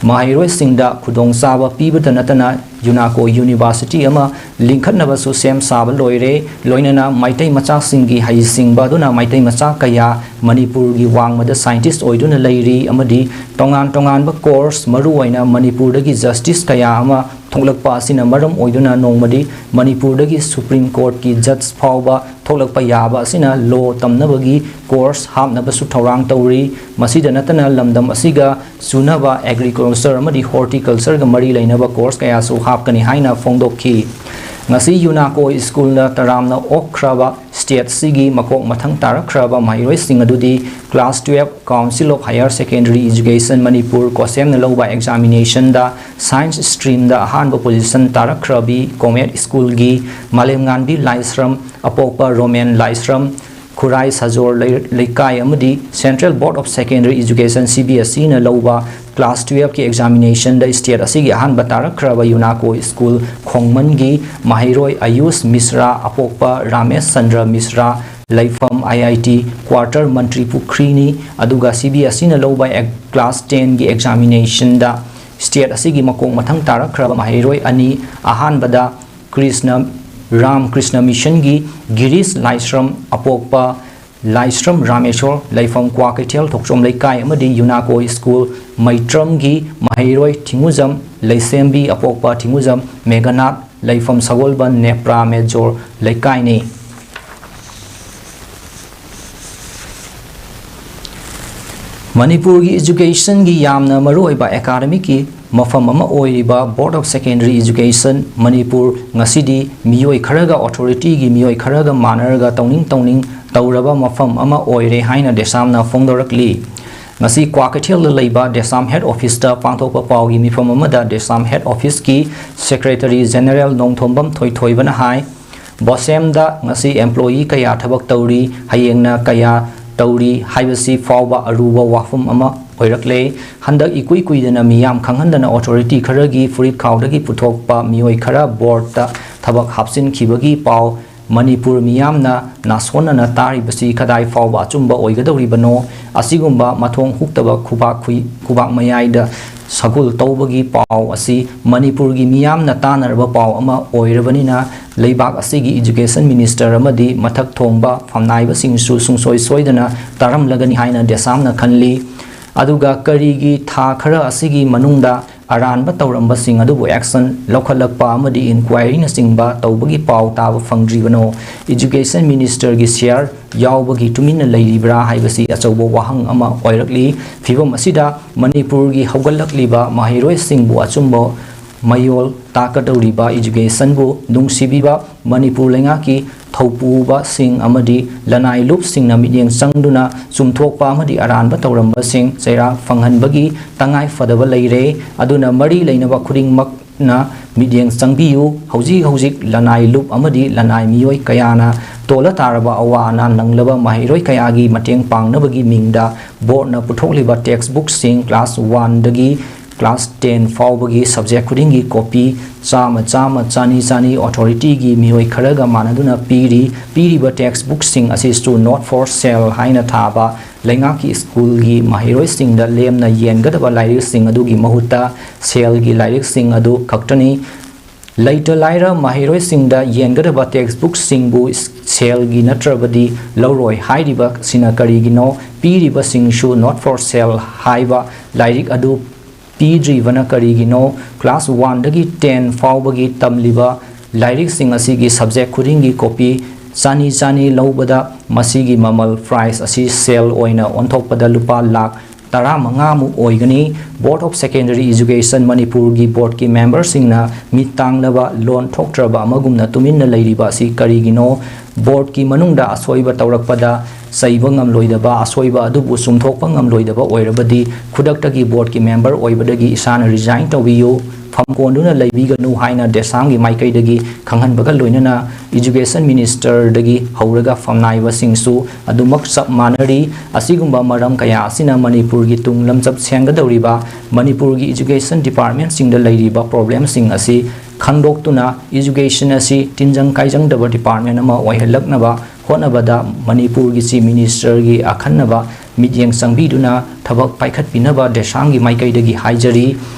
ꯃꯍꯩꯔꯣꯏꯁꯤꯡꯗ ꯈꯨꯗꯣꯡꯆꯥꯕ ꯄꯤꯕꯇ ꯅꯠꯇꯅ ꯌꯨꯅꯥꯀꯣ ꯌꯨꯅꯤꯚꯔꯁꯤꯇꯤ ꯑꯃ ꯂꯤꯡꯈꯠꯅꯕꯁꯨ ꯁꯦꯝ ꯁꯥꯕ ꯂꯣꯏꯔꯦ꯫ ꯂꯣꯏꯅꯅ ꯃꯩꯇꯩ ꯃꯆꯥꯁꯤꯡꯒꯤ ꯍꯩꯁꯤꯡꯕ ꯑꯗꯨꯅ ꯃꯩꯇꯩ ꯃꯆꯥ ꯀꯌꯥ ꯃꯅꯤꯄꯨꯔꯒꯤ ꯋꯥꯡꯃꯗ ꯁꯥꯏꯟꯇꯤꯁ ꯑꯣꯏꯗꯨꯅ ꯂꯩꯔꯤ ꯑꯃꯗꯤ ꯇꯣꯉꯥꯟ ꯇꯣꯉꯥꯟꯕ ꯀꯣꯔꯁ, ꯃꯔꯨꯑꯣꯏꯅ ꯃꯅꯤꯄꯨꯔꯗꯒꯤ ꯖꯁꯇꯤꯁ ꯀꯌꯥ ꯑꯃ ꯊꯣꯛꯂꯛꯄ ꯑꯁꯤꯅ ꯃꯔꯝ ꯑꯣꯏꯗꯨꯅ ꯅꯣꯡꯃꯗꯤ ꯃꯅꯤꯄꯨꯔꯗꯒꯤ ꯁꯨꯄ꯭ꯔꯤꯝ ꯀꯣꯔꯠꯀꯤ ꯖꯖ ꯐꯥꯎꯕ ꯊꯣꯛꯂꯛꯄ ꯌꯥꯕ ꯑꯁꯤꯅ ꯂꯣ ꯇꯝꯅꯕꯒꯤ ꯀꯣꯔꯁ ꯍꯥꯞꯅꯕꯁꯨ ꯊꯧꯔꯥꯡ ꯇꯧꯔꯤ꯫ ꯃꯁꯤꯗ ꯅꯠꯇꯅ ꯂꯝꯗꯝ ꯑꯁꯤꯒ ꯆꯨꯅꯕ ꯑꯦꯒ꯭ꯔꯤꯀꯜꯆꯔ ꯑꯃꯗꯤ ꯍꯣꯔꯇꯤꯀꯜꯆꯔꯒ ꯃꯔꯤ ꯂꯩꯅꯕ ꯀꯣꯔꯁ ꯀꯌꯥꯁꯨ ꯍꯥꯞꯀꯅꯤ ꯍꯥꯏꯅ ꯐꯣꯡꯗꯣꯛꯈꯤ꯫ ꯉꯁꯤ ꯌꯨꯅꯥꯀꯣ ꯁ꯭ꯀꯨꯜꯅ ꯇꯔꯥꯝꯅ ꯑꯣꯛꯈ꯭ꯔꯕ ꯁ꯭ꯇꯦꯠꯁꯤꯒꯤ ꯃꯀꯣꯛ ꯃꯊꯪ ꯇꯥꯔꯛꯈ꯭ꯔꯕ ꯃꯍꯩꯔꯣꯏꯁꯤꯡ ꯑꯗꯨꯗꯤ class twelve Council of Higher Secondary Education Manipur ꯀꯣꯁꯦꯝꯅ ꯂꯧꯕ ꯑꯦꯛꯖꯥꯃꯤꯅꯦꯁꯟꯗ ꯁꯥꯏꯟꯁ ꯁ꯭ꯇ꯭ꯔꯤꯝꯗ ꯑꯍꯥꯟꯕ ꯄꯣꯖꯤꯁꯟ ꯇꯥꯔꯛꯈ꯭ꯔꯕꯤ ꯀꯣꯃꯦꯠ ꯁ꯭ꯀꯨꯜꯒꯤ ꯃꯥꯂꯦꯝꯉꯥꯟꯕꯤ ꯂꯥꯏꯁ꯭ꯔꯝ, ꯑꯄꯣꯛꯄ ꯔꯣꯃꯦꯟ ꯂꯥꯏꯁ꯭ꯔꯝ, ꯈꯨꯔꯥꯏ ꯁꯖꯣꯔ ꯂꯩ-, ꯂꯩꯀꯥꯏ ꯑꯃꯗꯤ Central Board of Secondary Education, C B S E ꯅ ꯂꯧꯕ ꯀ꯭ꯂꯥꯁ ꯇꯨꯋꯦꯜꯐꯀꯤ ꯑꯦꯛꯖꯥꯃꯤꯅꯦꯁꯟꯗ ꯁ꯭ꯇꯦꯠ ꯑꯁꯤꯒꯤ ꯑꯍꯥꯟꯕ ꯇꯥꯔꯛꯈ꯭ꯔꯕ ꯌꯨꯅꯥꯀꯣ ꯁ꯭ꯀꯨꯜ ꯈꯣꯡꯃꯟꯒꯤ ꯃꯍꯩꯔꯣꯏ ꯑꯌꯨꯁ ꯃꯤꯁ꯭ꯔꯥ, ꯑꯄꯣꯛꯄ ꯔꯥꯃꯦꯁ ꯆꯟꯗ꯭ꯔ ꯃꯤꯁ꯭ꯔꯥ, ꯂꯩꯐꯝ I I T quarter ꯃꯟꯇ꯭ꯔꯤ ꯄꯨꯈ꯭ꯔꯤꯅꯤ꯫ ꯑꯗꯨꯒ C B S E ꯅ ꯂꯧꯕ ꯑꯦꯛ-, ꯀ꯭ꯂꯥꯁ ꯇꯦꯟꯒꯤ ꯑꯦꯛꯖꯥꯃꯤꯅꯦꯁꯟꯗ state ꯑꯁꯤꯒꯤ ꯃꯀꯣꯛ ꯃꯊꯪ ꯇꯥꯔꯛꯈ꯭ꯔꯕ ꯃꯍꯩꯔꯣꯏ ꯑꯅꯤ, ꯑꯍꯥꯟꯕꯗ ꯀ꯭ꯔꯤꯁꯅ, ꯔꯥꯝ ꯀ꯭ꯔꯤꯁꯅ ꯃꯤꯁꯟꯒꯤ ꯒꯤꯔꯤꯁ ꯂꯥꯏꯁ꯭ꯔꯝ, ꯑꯄꯣꯛꯄ ꯂꯥꯏꯁ꯭ꯔꯝ ꯔꯥꯃꯦꯁꯣꯔ, ꯂꯩꯐꯝ ꯀ꯭ꯋꯥꯀꯩꯊꯦꯜ ꯊꯣꯛꯆꯣꯝ ꯂꯩꯀꯥꯏ, ꯑꯃꯗꯤ ꯌꯨꯅꯥꯀꯣ ꯁ꯭ꯀꯨꯜ ꯃꯩꯇ꯭ꯔꯝꯒꯤ ꯃꯍꯩꯔꯣꯏ ꯊꯤꯡꯉꯨꯖꯝ ꯂꯩꯁꯦꯝꯕꯤ, ꯑꯄꯣꯛꯄ ꯊꯤꯡꯉꯨꯖꯝ ꯃꯦꯘꯅꯥꯊ, ꯂꯩꯐꯝ ꯁꯒꯣꯜꯕꯟ ꯅꯦꯄ꯭ꯔꯥ ꯃꯦꯖꯣꯔ ꯂꯩꯀꯥꯏꯅꯤ꯫ ꯃꯅꯤꯄꯨꯔꯒꯤ educationꯒꯤ ꯌꯥꯝꯅ ꯃꯔꯨꯑꯣꯏꯕ academicꯀꯤ ꯃꯐꯝ ꯑꯃ ꯑꯣꯏꯔꯤꯕ Board of Secondary Education Manipur ꯉꯁꯤꯗꯤ ꯃꯤꯑꯣꯏ ꯈꯔꯒ, authorityꯒꯤ ꯃꯤꯑꯣꯏ ꯈꯔꯒ ꯃꯥꯟꯅꯔꯒ ꯇꯧꯅꯤꯡ ꯇꯧꯅꯤꯡ ꯇꯧꯔꯕ ꯃꯐꯝ ꯑꯃ ꯑꯣꯏꯔꯦ ꯍꯥꯏꯅ ꯗꯦꯁꯥꯝꯅ ꯐꯣꯡꯗꯣꯔꯛꯂꯤ꯫ ꯉꯁꯤ ꯀ꯭ꯋꯥꯀꯩꯊꯦꯜꯗ ꯂꯩꯕ ꯗꯦꯁꯥꯝ head officeꯇ ꯄꯥꯡꯊꯣꯛꯄ ꯄꯥꯎꯒꯤ ꯃꯤꯐꯝ ꯑꯃꯗ ꯗꯦꯁꯥꯝ head officeꯀꯤ Secretary General ꯅꯣꯡꯊꯣꯝꯕꯝ ꯊꯣꯏꯊꯣꯏꯕꯅ ꯍꯥꯏ, ꯕꯣꯁꯦꯝꯗ ꯉꯁꯤ employee ꯀꯌꯥ ꯊꯕꯛ ꯇꯧꯔꯤ, ꯍꯌꯦꯡꯅ ꯀꯌꯥ ꯇꯧꯔꯤ ꯍꯥꯏꯕꯁꯤ ꯐꯥꯎꯕ ꯑꯔꯨꯕ ꯋꯥꯐꯝ ꯑꯃ ꯑꯣꯏꯔꯛꯂꯦ꯫ ꯍꯟꯗꯛ ꯏꯀꯨꯏ ꯀꯨꯏꯗꯅ ꯃꯤꯌꯥꯝ ꯈꯪꯍꯟꯗꯅ authority ꯈꯔꯒꯤ ꯐꯨꯔꯤꯠ ꯈꯥꯎꯗꯒꯤ ꯄꯨꯊꯣꯛꯄ ꯃꯤꯑꯣꯏ ꯈꯔ boardꯇ ꯊꯕꯛ ꯍꯥꯞꯆꯤꯟꯈꯤꯕꯒꯤ ꯄꯥꯎ ꯃꯅꯤꯄꯨꯔ ꯃꯤꯌꯥꯝꯅ ꯅꯥꯁꯣꯟꯅꯅ ꯇꯥꯔꯤꯕꯁꯤ ꯀꯗꯥꯏ ꯐꯥꯎꯕ ꯑꯆꯨꯝꯕ ꯑꯣꯏꯒꯗꯧꯔꯤꯕꯅꯣ? ꯑꯁꯤꯒꯨꯝꯕ ꯃꯊꯣꯡ ꯍꯨꯛꯇꯕ ꯈꯨꯕꯥꯛ ꯈꯨꯏ-, ꯈꯨꯕꯥꯛ ꯃꯌꯥꯏꯗ ꯁꯒꯨꯜ ꯇꯧꯕꯒꯤ ꯄꯥꯎ ꯑꯁꯤ ꯃꯅꯤꯄꯨꯔꯒꯤ ꯃꯤꯌꯥꯝꯅ ꯇꯥꯅꯔꯕ ꯄꯥꯎ ꯑꯃ ꯑꯣꯏꯔꯕꯅꯤꯅ, ꯂꯩꯕꯥꯛ ꯑꯁꯤꯒꯤ education minister ꯑꯃꯗꯤ ꯃꯊꯛ ꯊꯣꯡꯕ ꯐꯝꯅꯥꯏꯕꯁꯤꯡꯁꯨ ꯁꯨꯡꯁꯣꯏ ꯁꯣꯏꯗꯅ ꯇꯥꯔꯝꯂꯒꯅꯤ ꯍꯥꯏꯅ ꯗꯦꯁꯥꯝꯅ ꯈꯜꯂꯤ꯫ ꯑꯗꯨꯒ ꯀꯔꯤꯒꯤ ꯊꯥ ꯈꯔ ꯑꯁꯤꯒꯤ ꯃꯅꯨꯡꯗ ꯑꯔꯥꯟꯕ ꯇꯧꯔꯝꯕꯁꯤꯡ ꯑꯗꯨꯕꯨ action ꯂꯧꯈꯠꯂꯛꯄ ꯑꯃꯗꯤ inquiryꯅꯆꯤꯡꯕ ꯇꯧꯕꯒꯤ ꯄꯥꯎ ꯇꯥꯕ ꯐꯪꯗ꯭ꯔꯤꯕꯅꯣ? Education ministerꯒꯤ share ꯌꯥꯎꯕꯒꯤ ꯇꯨꯃꯤꯟꯅ ꯂꯩꯔꯤꯕ꯭ꯔꯥ ꯍꯥꯏꯕꯁꯤ ꯑꯆꯧꯕ ꯋꯥꯍꯪ ꯑꯃ ꯑꯣꯏꯔꯛꯂꯤ꯫ ꯐꯤꯕꯝ ꯑꯁꯤꯗ ꯃꯅꯤꯄꯨꯔꯒꯤ ꯍꯧꯒꯠꯂꯛꯂꯤꯕ ꯃꯍꯩꯔꯣꯏꯁꯤꯡꯕꯨ ꯑꯆꯨꯝꯕ ꯃꯌꯣꯜ ꯇꯥꯛꯀꯗꯧꯔꯤꯕ educationꯕꯨ ꯅꯨꯡꯁꯤꯕꯤꯕ ꯃꯅꯤꯄꯨꯔ ꯂꯩꯉꯥꯛꯀꯤ ꯊꯧꯄꯨꯕꯁꯤꯡ ꯑꯃꯗꯤ ꯂꯅꯥꯏ ꯂꯨꯞꯁꯤꯡꯅ ꯃꯤꯠꯌꯦꯡ ꯆꯪꯗꯨꯅ ꯆꯨꯝꯊꯣꯛꯄ ꯑꯃꯗꯤ ꯑꯔꯥꯟꯕ ꯇꯧꯔꯝꯕꯁꯤꯡ ꯆꯩꯔꯥꯛ ꯐꯪꯍꯟꯕꯒꯤ ꯇꯉꯥꯏ ꯐꯗꯕ ꯂꯩꯔꯦ꯫ ꯑꯗꯨꯅ ꯃꯔꯤ ꯂꯩꯅꯕ ꯈꯨꯗꯤꯡꯃꯛꯅ ꯃꯤꯠꯌꯦꯡ ꯆꯪꯕꯤꯌꯨ꯫ ꯍꯧꯖꯤꯛ ꯍꯧꯖꯤꯛ ꯂꯅꯥꯏ ꯂꯨꯞ ꯑꯃꯗꯤ ꯂꯅꯥꯏ ꯃꯤꯑꯣꯏ ꯀꯌꯥꯅ ꯇꯣꯜꯂ ꯇꯥꯔꯕ ꯑꯋꯥ ꯑꯅꯥ ꯅꯪꯂꯕ ꯃꯍꯩꯔꯣꯏ ꯀꯌꯥꯒꯤ ꯃꯇꯦꯡ ꯄꯥꯡꯅꯕꯒꯤ ꯃꯤꯡꯗ boardꯅ ꯄꯨꯊꯣꯛꯂꯤꯕ textbookꯁꯤꯡ class oneꯗꯒꯤ class ten ꯐꯥꯎꯕꯒꯤ subject ꯈꯨꯗꯤꯡꯒꯤ copy ꯆꯥꯝꯃ, ꯆꯥꯝꯃ, ꯆꯅꯤ, ꯆꯅꯤ authority ꯒꯤ ꯃꯤꯑꯣꯏ ꯈꯔꯒ ꯃꯥꯟꯅꯗꯨꯅ ꯄꯤꯔꯤ꯫ ꯄꯤꯔꯤꯕ text book ꯁꯤꯡ ꯑꯁꯤꯁꯨ not for sale ꯍꯥꯏꯅ ꯊꯥꯕ ꯂꯩꯉꯥꯛꯀꯤ school ꯒꯤ ꯃꯍꯩꯔꯣꯏꯁꯤꯡꯗ ꯂꯦꯝꯅ ꯌꯦꯟꯒꯗꯕ ꯂꯥꯏꯔꯤꯛꯁꯤꯡ ꯑꯗꯨꯒꯤ ꯃꯍꯨꯠꯇ sale ꯒꯤ ꯂꯥꯏꯔꯤꯛꯁꯤꯡ ꯑꯗꯨ ꯈꯛꯇꯅꯤ꯫ ꯂꯩꯇ ꯂꯥꯏꯔ ꯃꯍꯩꯔꯣꯏꯁꯤꯡꯗ ꯌꯦꯟꯒꯗꯕ text book ꯁꯤꯡꯕꯨ sale ꯒꯤ ꯅꯠꯇ꯭ꯔꯕꯗꯤ ꯂꯧꯔꯣꯏ ꯍꯥꯏꯔꯤꯕꯁꯤꯅ ꯀꯔꯤꯒꯤꯅꯣ? ꯄꯤꯔꯤꯕꯁꯤꯡꯁꯨ not for sale ꯍꯥꯏꯕ ꯂꯥꯏꯔꯤꯛ ꯑꯗꯨ ꯄꯤꯗ꯭ꯔꯤꯕꯅ ꯀꯔꯤꯒꯤꯅꯣ? Class one ꯗꯒꯤ ten ꯐꯥꯎꯕꯒꯤ ꯇꯝꯂꯤꯕ ꯂꯥꯏꯔꯤꯛꯁꯤꯡ ꯑꯁꯤꯒꯤ subject ꯈꯨꯗꯤꯡꯒꯤ copy ꯆꯅꯤ ꯆꯅꯤ ꯂꯧꯕꯗ ꯃꯁꯤꯒꯤ ꯃꯃꯜ, price ꯑꯁꯤ sale ꯑꯣꯏꯅ ꯑꯣꯟꯊꯣꯛꯄꯗ ꯂꯨꯄꯥ ꯂꯥꯈ ꯇꯔꯥꯃꯉꯥ ꯃꯨꯛ ꯑꯣꯏꯒꯅꯤ꯫ Board of Secondary Education ꯃꯅꯤꯄꯨꯔꯒꯤ board ꯀꯤ member ꯁꯤꯡꯅ ꯃꯤꯠ ꯇꯥꯡꯂꯕ, ꯂꯣꯟ ꯊꯣꯛꯇ꯭ꯔꯕ ꯑꯃꯒꯨꯝꯅ ꯇꯨꯃꯤꯟꯅ ꯂꯩꯔꯤꯕ ꯑꯁꯤ ꯀꯔꯤꯒꯤꯅꯣ? Board ꯀꯤ ꯃꯅꯨꯡꯗ ꯑꯁꯣꯏꯕ ꯇꯧꯔꯛꯄꯗ ꯆꯩꯕ ꯉꯝꯂꯣꯏꯗꯕ, ꯑꯁꯣꯏꯕ ꯑꯗꯨꯕꯨ ꯆꯨꯝꯊꯣꯛꯄ ꯉꯝꯂꯣꯏꯗꯕ ꯑꯣꯏꯔꯕꯗꯤ ꯈꯨꯗꯛꯇꯒꯤ board ꯀꯤ member ꯑꯣꯏꯕꯗꯒꯤ ꯏꯁꯥꯅ resign ꯇꯧꯕꯤꯌꯨ, ꯐꯝ ꯀꯣꯟꯗꯨꯅ ꯂꯩꯕꯤꯒꯅꯨ ꯍꯥꯏꯅ DESAM ꯒꯤ ꯃꯥꯏꯀꯩꯗꯒꯤ ꯈꯪꯍꯟꯕꯒ ꯂꯣꯏꯅꯅ Education Minister ꯗꯒꯤ ꯍꯧꯔꯒ ꯐꯝꯅꯥꯏꯕꯁꯤꯡꯁꯨ ꯑꯗꯨꯃꯛ ꯆꯞ ꯃꯥꯟꯅꯔꯤ꯫ ꯑꯁꯤꯒꯨꯝꯕ ꯃꯔꯝ ꯀꯌꯥ ꯑꯁꯤꯅ ꯃꯅꯤꯄꯨꯔꯒꯤ ꯇꯨꯡ ꯂꯝꯆꯠ ꯁꯦꯝꯒꯗꯧꯔꯤꯕ ꯃꯅꯤꯄꯨꯔꯒꯤ education department ꯁꯤꯡꯗ ꯂꯩꯔꯤꯕ problem ꯁꯤꯡ ꯑꯁꯤ ꯈꯪꯗꯣꯛꯇꯨꯅ education ꯑꯁꯤ ꯇꯤꯟꯖꯪ ꯀꯥꯏꯖꯪꯗꯕ department ꯑꯃ ꯑꯣꯏꯍꯜꯂꯛꯅꯕ ꯍꯣꯠꯅꯕꯗ ꯃꯅꯤꯄꯨꯔꯒꯤ Chief Minister ꯒꯤ ꯑꯈꯟꯅꯕ ꯃꯤꯠꯌꯦꯡ ꯆꯪꯕꯤꯗꯨꯅ ꯊꯕꯛ ꯄꯥꯏꯈꯠꯄꯤꯅꯕ DESAM ꯒꯤ ꯃꯥꯏꯀꯩꯗꯒꯤ ꯍꯥꯏꯖꯔꯤ꯫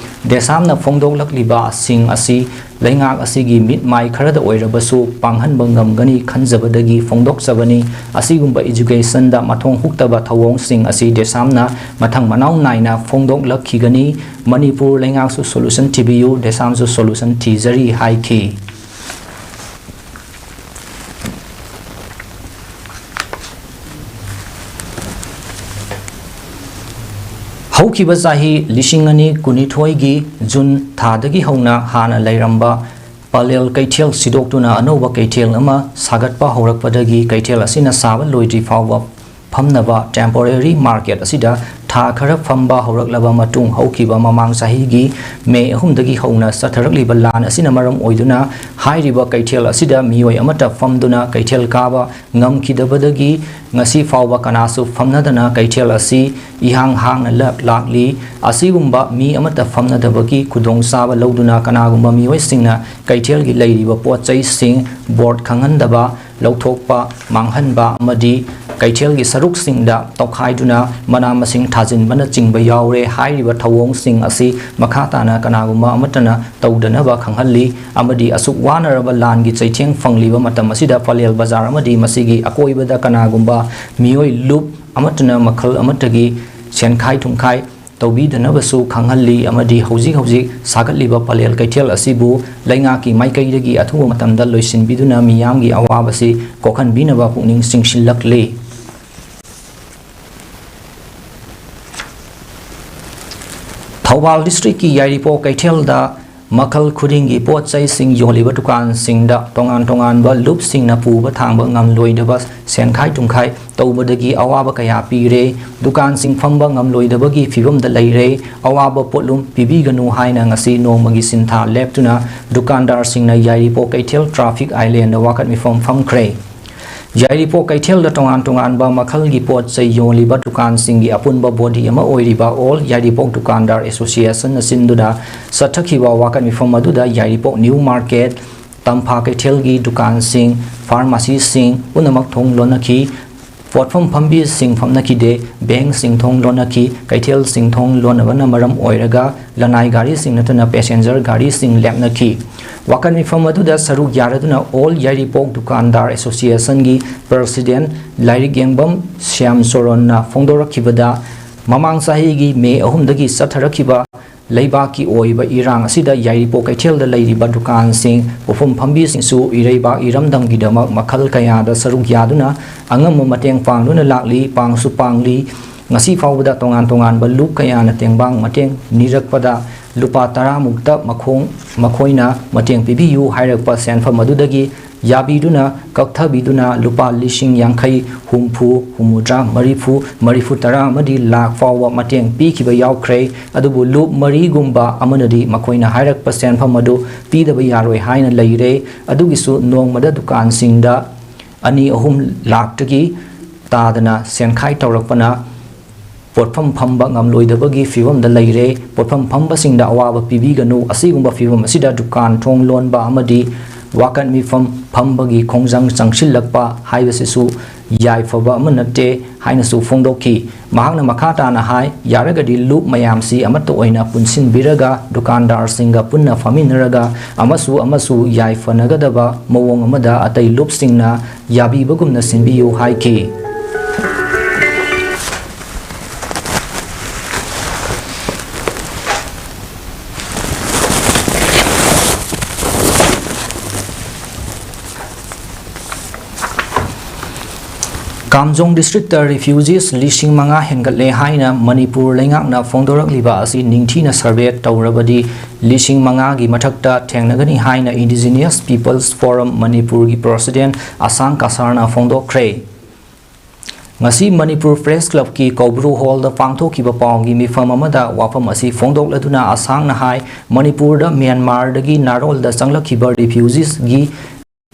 DESAM ꯅ ꯐꯣꯡꯗꯣꯛꯂꯛꯂꯤꯕꯁꯤꯡ ꯑꯁꯤ ꯂꯩꯉꯥꯛ ꯑꯁꯤꯒꯤ ꯃꯤꯠ ꯃꯥꯏ ꯈꯔꯗ ꯑꯣꯏꯔꯕꯁꯨ ꯄꯥꯡꯍꯟꯕ ꯉꯝꯒꯅꯤ ꯈꯟꯖꯕꯗꯒꯤ ꯐꯣꯡꯗꯣꯛꯆꯕꯅꯤ꯫ ꯑꯁꯤꯒꯨꯝꯕ education ꯗ ꯃꯊꯣꯡ ꯍꯨꯛꯇꯕ ꯊꯧꯑꯣꯡꯁꯤꯡ ꯑꯁꯤ DESAM ꯅ ꯃꯊꯪ ꯃꯅꯥꯎ ꯅꯥꯏꯅ ꯐꯣꯡꯗꯣꯛꯂꯛꯈꯤꯒꯅꯤ꯫ ꯃꯅꯤꯄꯨꯔ ꯂꯩꯉꯥꯛꯁꯨ solution ꯊꯤꯕꯤꯌꯨ, DESAM ꯁꯨ solution ꯊꯤꯖꯔꯤ ꯍꯥꯏꯈꯤ꯫ ꯍꯧꯈꯤꯕ ꯆꯍꯤ ꯂꯤꯁꯤꯡ ꯑꯅꯤ ꯀꯨꯟꯅꯤꯊꯣꯏꯒꯤ June ꯊꯥꯗꯒꯤ ꯍꯧꯅ ꯍꯥꯟꯅ ꯂꯩꯔꯝꯕ ꯄꯂꯦꯜ ꯀꯩꯊꯦꯜ ꯁꯤꯗꯣꯛꯇꯨꯅ ꯑꯅꯧꯕ ꯀꯩꯊꯦꯜ ꯑꯃ ꯁꯥꯒꯠꯄ ꯍꯧꯔꯛꯄꯗꯒꯤ ꯀꯩꯊꯦꯜ ꯑꯁꯤꯅ ꯁꯥꯕ ꯂꯣꯏꯗ꯭ꯔꯤ ꯐꯥꯎꯕ ꯐꯝꯅꯕ temporary market ꯑꯁꯤꯗ ꯊꯥ ꯈꯔ ꯐꯝꯕ ꯍꯧꯔꯛꯂꯕ ꯃꯇꯨꯡ, ꯍꯧꯈꯤꯕ ꯃꯃꯥꯡ ꯆꯍꯤꯒꯤ ꯃꯦ ꯑꯍꯨꯝꯗꯒꯤ ꯍꯧꯅ ꯆꯠꯊꯔꯛꯂꯤꯕ ꯂꯥꯟ ꯑꯁꯤꯅ ꯃꯔꯝ ꯑꯣꯏꯗꯨꯅ ꯍꯥꯏꯔꯤꯕ ꯀꯩꯊꯦꯜ ꯑꯁꯤꯗ ꯃꯤꯑꯣꯏ ꯑꯃꯠꯇ ꯐꯝꯗꯨꯅ ꯀꯩꯊꯦꯜ ꯀꯥꯕ ꯉꯝꯈꯤꯗꯕꯗꯒꯤ ꯉꯁꯤ ꯐꯥꯎꯕ ꯀꯅꯥꯁꯨ ꯐꯝꯅꯗꯅ ꯀꯩꯊꯦꯜ ꯑꯁꯤ ꯏꯍꯥꯡ ꯍꯥꯡꯅ ꯂ-, ꯂꯥꯛꯂꯤ꯫ ꯑꯁꯤꯒꯨꯝꯕ ꯃꯤ ꯑꯃꯠꯇ ꯐꯝꯅꯗꯕꯒꯤ ꯈꯨꯗꯣꯡꯆꯥꯕ ꯂꯧꯗꯨꯅ ꯀꯅꯥꯒꯨꯝꯕ ꯃꯤꯑꯣꯏꯁꯤꯡꯅ ꯀꯩꯊꯦꯜꯒꯤ ꯂꯩꯔꯤꯕ ꯄꯣꯠ ꯆꯩꯁꯤꯡ board ꯈꯪꯍꯟꯗꯕ, ꯂꯧꯊꯣꯛꯄ, ꯃꯥꯡꯍꯟꯕ ꯑꯃꯗꯤ ꯀꯩꯊꯦꯜꯒꯤ ꯁꯔꯨꯛꯁꯤꯡꯗ ꯇꯧꯈꯥꯏꯗꯨꯅ ꯃꯅꯥ ꯃꯁꯤꯡ ꯊꯥꯖꯤꯟꯕꯅꯆꯤꯡꯕ ꯌꯥꯎꯔꯦ꯫ ꯍꯥꯏꯔꯤꯕ ꯊꯧꯑꯣꯡꯁꯤꯡ ꯑꯁꯤ ꯃꯈꯥ ꯇꯥꯅ ꯀꯅꯥꯒꯨꯝꯕ ꯑꯃꯠꯇꯅ ꯇꯧꯗꯅꯕ ꯈꯪꯍꯜꯂꯤ ꯑꯃꯗꯤ ꯑꯁꯨꯛ ꯋꯥꯅꯔꯕ ꯂꯥꯟꯒꯤ ꯆꯩꯊꯦꯡ ꯐꯪꯂꯤꯕ ꯃꯇꯝ ꯑꯁꯤꯗ ꯄꯂꯦꯜ ꯕꯖꯥꯔ ꯑꯃꯗꯤ ꯃꯁꯤꯒꯤ ꯑꯀꯣꯏꯕꯗ ꯀꯅꯥꯒꯨꯝꯕ ꯃꯤꯑꯣꯏ ꯂꯨꯞ ꯑꯃꯠꯇꯅ ꯃꯈꯜ ꯑꯃꯠꯇꯒꯤ ꯁꯦꯟꯈꯥꯏ ꯊꯨꯝꯈꯥꯏ ꯇꯧꯕꯤꯗꯅꯕꯁꯨ ꯈꯪꯍꯜꯂꯤ ꯑꯃꯗꯤ ꯍꯧꯖꯤꯛ ꯍꯧꯖꯤꯛ ꯁꯥꯒꯠꯂꯤꯕ ꯄꯂꯦꯜ ꯀꯩꯊꯦꯜ ꯑꯁꯤꯕꯨ ꯂꯩꯉꯥꯛꯀꯤ ꯃꯥꯏꯀꯩꯗꯒꯤ ꯑꯊꯨꯕ ꯃꯇꯝꯗ ꯂꯣꯏꯁꯤꯟꯕꯤꯗꯨꯅ ꯃꯤꯌꯥꯝꯒꯤ ꯑꯋꯥꯕꯁꯤ ꯀꯣꯛꯍꯟꯕꯤꯅꯕ ꯄꯨꯛꯅꯤꯡ ꯆꯤꯡꯁꯤꯜꯂꯛꯂꯤ꯫ ꯊꯧꯕꯥꯜ districtꯀꯤ ꯌꯥꯏꯔꯤꯄꯣꯛ ꯀꯩꯊꯦꯜꯗ ꯃꯈꯜ ꯈꯨꯗꯤꯡꯒꯤ ꯄꯣꯠ ꯆꯩꯁꯤꯡ ꯌꯣꯜꯂꯤꯕ ꯗꯨꯀꯥꯟꯁꯤꯡꯗ ꯇꯣꯉꯥꯟ ꯇꯣꯉꯥꯟꯕ ꯂꯨꯞꯁꯤꯡꯅ ꯄꯨꯕ ꯊꯥꯡꯕ ꯉꯝꯂꯣꯏꯗꯕ ꯁꯦꯟꯈꯥꯏ ꯊꯨꯝꯈꯥꯏ ꯇꯧꯕꯗꯒꯤ ꯑꯋꯥꯕ ꯀꯌꯥ ꯄꯤꯔꯦ꯫ ꯗꯨꯀꯥꯟꯁꯤꯡ ꯐꯝꯕ ꯉꯝꯂꯣꯏꯗꯕꯒꯤ ꯐꯤꯕꯝꯗ ꯂꯩꯔꯦ꯫ ꯑꯋꯥꯕ ꯄꯣꯠꯂꯨꯝ ꯄꯤꯕꯤꯒꯅꯨ ꯍꯥꯏꯅ ꯉꯁꯤ ꯅꯣꯡꯃꯒꯤ ꯁꯤꯟꯊꯥ ꯂꯦꯞꯇꯨꯅ ꯗꯨꯀꯥꯟꯗꯥꯔꯁꯤꯡꯅ ꯌꯥꯏꯔꯤꯄꯣꯛ ꯀꯩꯊꯦꯜ traffic islandꯗ ꯋꯥꯀꯠ ꯃꯤꯐꯝ ꯐꯝꯈ꯭ꯔꯦ꯫ ꯌꯥꯏꯔꯤꯄꯣꯛ ꯀꯩꯊꯦꯜꯗ ꯇꯣꯉꯥꯟ ꯇꯣꯉꯥꯟꯕ ꯃꯈꯜꯒꯤ ꯄꯣꯠ ꯆꯩ ꯌꯣꯜꯂꯤꯕ ꯗꯨꯀꯥꯟꯁꯤꯡꯒꯤ ꯑꯄꯨꯟꯕ body ꯑꯃ ꯑꯣꯏꯔꯤꯕ All ꯌꯥꯏꯔꯤꯄꯣꯛ ꯗꯨꯀꯥꯟꯗꯥꯔ Associationꯅ ꯁꯤꯟꯗꯨꯅ ꯆꯠꯊꯈꯤꯕ ꯋꯥꯀꯠ ꯃꯤꯐꯝ ꯑꯗꯨꯗ ꯌꯥꯏꯔꯤꯄꯣꯛ New Market, ꯇꯝꯐꯥ ꯀꯩꯊꯦꯜꯒꯤ ꯗꯨꯀꯥꯟꯁꯤꯡ, pharmacyꯁꯤꯡ ꯄꯨꯝꯅꯃꯛ ꯊꯣꯡ ꯂꯣꯟꯅꯈꯤ꯫ ꯄꯣꯠꯐꯝ ꯐꯝꯕꯤꯁꯤꯡ ꯐꯝꯅꯈꯤꯗꯦ꯫ Bankꯁꯤꯡ ꯊꯣꯡ ꯂꯣꯟꯅꯈꯤ꯫ ꯀꯩꯊꯦꯜꯁꯤꯡ ꯊꯣꯡ ꯂꯣꯟꯅꯕꯅ ꯃꯔꯝ ꯑꯣꯏꯔꯒ ꯂꯅꯥꯏ ꯒꯥꯔꯤꯁꯤꯡ ꯅꯠꯇꯅ passenger ꯒꯥꯔꯤꯁꯤꯡ ꯂꯦꯞꯅꯈꯤ꯫ ꯋꯥꯀꯠ ꯃꯤꯐꯝ ꯑꯗꯨꯗ ꯁꯔꯨꯛ ꯌꯥꯔꯗꯨꯅ All ꯌꯥꯏꯔꯤꯄꯣꯛ ꯗꯨꯀꯥꯟꯗꯥꯔ Associationꯒꯤ President ꯂꯥꯏꯔꯤꯛ ꯌꯦꯡꯕꯝ ꯁ꯭ꯌꯥꯝ ꯆꯣꯔꯣꯟꯅ ꯐꯣꯡꯗꯣꯔꯛꯈꯤꯕꯗ, ꯃꯃꯥꯡ ꯆꯍꯤꯒꯤ ꯃꯦ ꯑꯍꯨꯝꯗꯒꯤ ꯆꯠꯊꯔꯛꯈꯤꯕ ꯂꯩꯕꯥꯛꯀꯤ ꯑꯣꯏꯕ ꯏꯔꯥꯡ ꯑꯁꯤꯗ ꯌꯥꯏꯔꯤꯄꯣꯛ ꯀꯩꯊꯦꯜꯗ ꯂꯩꯔꯤꯕ ꯗꯨꯀꯥꯟꯁꯤꯡ, ꯄꯣꯠꯐꯝ ꯐꯝꯕꯤꯁꯤꯡꯁꯨ ꯏꯔꯩꯕꯥꯛ ꯏꯔꯝꯗꯝꯒꯤꯗꯃꯛ ꯃꯈꯜ ꯀꯌꯥꯗ ꯁꯔꯨꯛ ꯌꯥꯗꯨꯅ ꯑꯉꯝꯕ ꯃꯇꯦꯡ ꯄꯥꯡꯗꯨꯅ ꯂꯥꯛꯂꯤ, ꯄꯥꯡꯁꯨ ꯄꯥꯡꯂꯤ꯫ ꯉꯁꯤ ꯐꯥꯎꯕꯗ ꯇꯣꯉꯥꯟ ꯇꯣꯉꯥꯟꯕ ꯂꯨꯞ ꯀꯌꯥꯅ ꯇꯦꯡꯕꯥꯡ ꯃꯇꯦꯡ ꯅꯤꯔꯛꯄꯗ ꯂꯨꯄꯥ ꯇꯔꯥꯃꯨꯛꯇ ꯃꯈꯣꯡ ꯃꯈꯣꯏꯅ ꯃꯇꯦꯡ ꯄꯤꯕꯤꯌꯨ ꯍꯥꯏꯔꯛꯄ ꯁꯦꯟꯐꯝ ꯑꯗꯨꯗꯒꯤ ꯌꯥꯕꯤꯗꯨꯅ ꯀꯛꯊꯕꯤꯗꯨꯅ ꯂꯨꯄꯥ ꯂꯤꯁꯤꯡ ꯌꯥꯡꯈꯩ, ꯍꯨꯝꯐꯨ, ꯍꯨꯝꯐꯨꯇꯔꯥ, ꯃꯔꯤꯐꯨ, ꯃꯔꯤꯐꯨꯇꯔꯥ ꯑꯃꯗꯤ ꯂꯥꯈ ꯐꯥꯎꯕ ꯃꯇꯦꯡ ꯄꯤꯈꯤꯕ ꯌꯥꯎꯈ꯭ꯔꯦ꯫ ꯑꯗꯨꯕꯨ ꯂꯨꯞ ꯃꯔꯤꯒꯨꯝꯕ ꯑꯃꯅꯗꯤ ꯃꯈꯣꯏꯅ ꯍꯥꯏꯔꯛꯄ ꯁꯦꯟꯐꯝ ꯑꯗꯨ ꯄꯤꯗꯕ ꯌꯥꯔꯣꯏ ꯍꯥꯏꯅ ꯂꯩꯔꯦ꯫ ꯑꯗꯨꯒꯤꯁꯨ ꯅꯣꯡꯃꯗ ꯗꯨꯀꯥꯟꯁꯤꯡꯗ ꯑꯅꯤ ꯑꯍꯨꯝ ꯂꯥꯈꯇꯒꯤ ꯇꯥꯗꯅ ꯁꯦꯟꯈꯥꯏ ꯇꯧꯔꯛꯄꯅ ꯄꯣꯠꯐꯝ ꯐꯝꯕ ꯉꯝꯂꯣꯏꯗꯕꯒꯤ ꯐꯤꯕꯝꯗ ꯂꯩꯔꯦ꯫ ꯄꯣꯠꯐꯝ ꯐꯝꯕꯁꯤꯡꯗ ꯑꯋꯥꯕ ꯄꯤꯕꯤꯒꯅꯨ꯫ ꯑꯁꯤꯒꯨꯝꯕ ꯐꯤꯕꯝ ꯑꯁꯤꯗ ꯗꯨꯀꯥꯟ ꯊꯣꯡ ꯂꯣꯟꯕ ꯑꯃꯗꯤ ꯋꯥꯀꯠ ꯃꯤꯐꯝ ꯐꯝꯕꯒꯤ ꯈꯣꯡꯖꯪ ꯆꯪꯁꯤꯜꯂꯛꯄ ꯍꯥꯏꯕꯁꯤꯁꯨ ꯌꯥꯏꯐꯕ ꯑꯃ ꯅꯠꯇꯦ ꯍꯥꯏꯅꯁꯨ ꯐꯣꯡꯗꯣꯛꯈꯤ꯫ ꯃꯍꯥꯛꯅ ꯃꯈꯥ ꯇꯥꯅ ꯍꯥꯏ, ꯌꯥꯔꯒꯗꯤ ꯂꯨꯞ ꯃꯌꯥꯝꯁꯤ ꯑꯃꯠꯇ ꯑꯣꯏꯅ ꯄꯨꯟꯁꯤꯟꯕꯤꯔꯒ ꯗꯨꯀꯥꯟꯗꯥꯔꯁꯤꯡꯒ ꯄꯨꯟꯅ ꯐꯝꯃꯤꯟꯅꯔꯒ ꯑꯃꯁꯨ ꯑꯃꯁꯨ ꯌꯥꯏꯐꯅꯒꯗꯕ ꯃꯑꯣꯡ ꯑꯃꯗ ꯑꯇꯩ ꯂꯨꯞꯁꯤꯡꯅ ꯌꯥꯕꯤꯕꯒꯨꯝꯅ ꯁꯤꯟꯕꯤꯌꯨ ꯍꯥꯏꯈꯤ꯫ ꯀꯥꯝꯖꯣꯡ ꯗꯤꯁꯇ꯭ꯔꯤꯛꯇ ꯔꯤꯐ꯭ꯌꯨꯖꯤꯁ ꯂꯤꯁꯤꯡ ꯃꯉꯥ ꯍꯦꯟꯒꯠꯂꯦ ꯍꯥꯏꯅ ꯃꯅꯤꯄꯨꯔ ꯂꯩꯉꯥꯛꯅ ꯐꯣꯡꯗꯣꯔꯛꯂꯤꯕ ꯑꯁꯤ ꯅꯤꯡꯊꯤꯅ ꯁꯔꯚꯦ ꯇꯧꯔꯕꯗꯤ ꯂꯤꯁꯤꯡ ꯃꯉꯥꯒꯤ ꯃꯊꯛꯇ ꯊꯦꯡꯅꯒꯅꯤ ꯍꯥꯏꯅ Indigenous Peoples Forum ꯃꯅꯤꯄꯨꯔꯒꯤ ꯄ꯭ꯔꯁꯤꯗꯦꯟ ꯑꯁꯥꯡ ꯀꯁꯥꯔꯅ ꯐꯣꯡꯗꯣꯛꯈ꯭ꯔꯦ꯫ ꯉꯁꯤ ꯃꯅꯤꯄꯨꯔ ꯄ꯭ꯔꯦꯁ ꯀ꯭ꯂꯕꯀꯤ ꯀꯧꯕ꯭ꯔꯨ ꯍꯣꯜꯗ ꯄꯥꯡꯊꯣꯛꯈꯤꯕ ꯄꯥꯎꯒꯤ ꯃꯤꯐꯝ ꯑꯃꯗ ꯋꯥꯐꯝ ꯑꯁꯤ ꯐꯣꯡꯗꯣꯛꯂꯗꯨꯅ ꯑꯁꯥꯡꯅ ꯍꯥꯏ, ꯃꯅꯤꯄꯨꯔꯗ ꯃ꯭ꯌꯥꯟꯃꯥꯔꯗꯒꯤ ꯅꯥꯔꯣꯜꯗ ꯆꯪꯂꯛꯈꯤꯕ ꯔꯤꯐ꯭ꯌꯨꯖꯤꯁꯒꯤ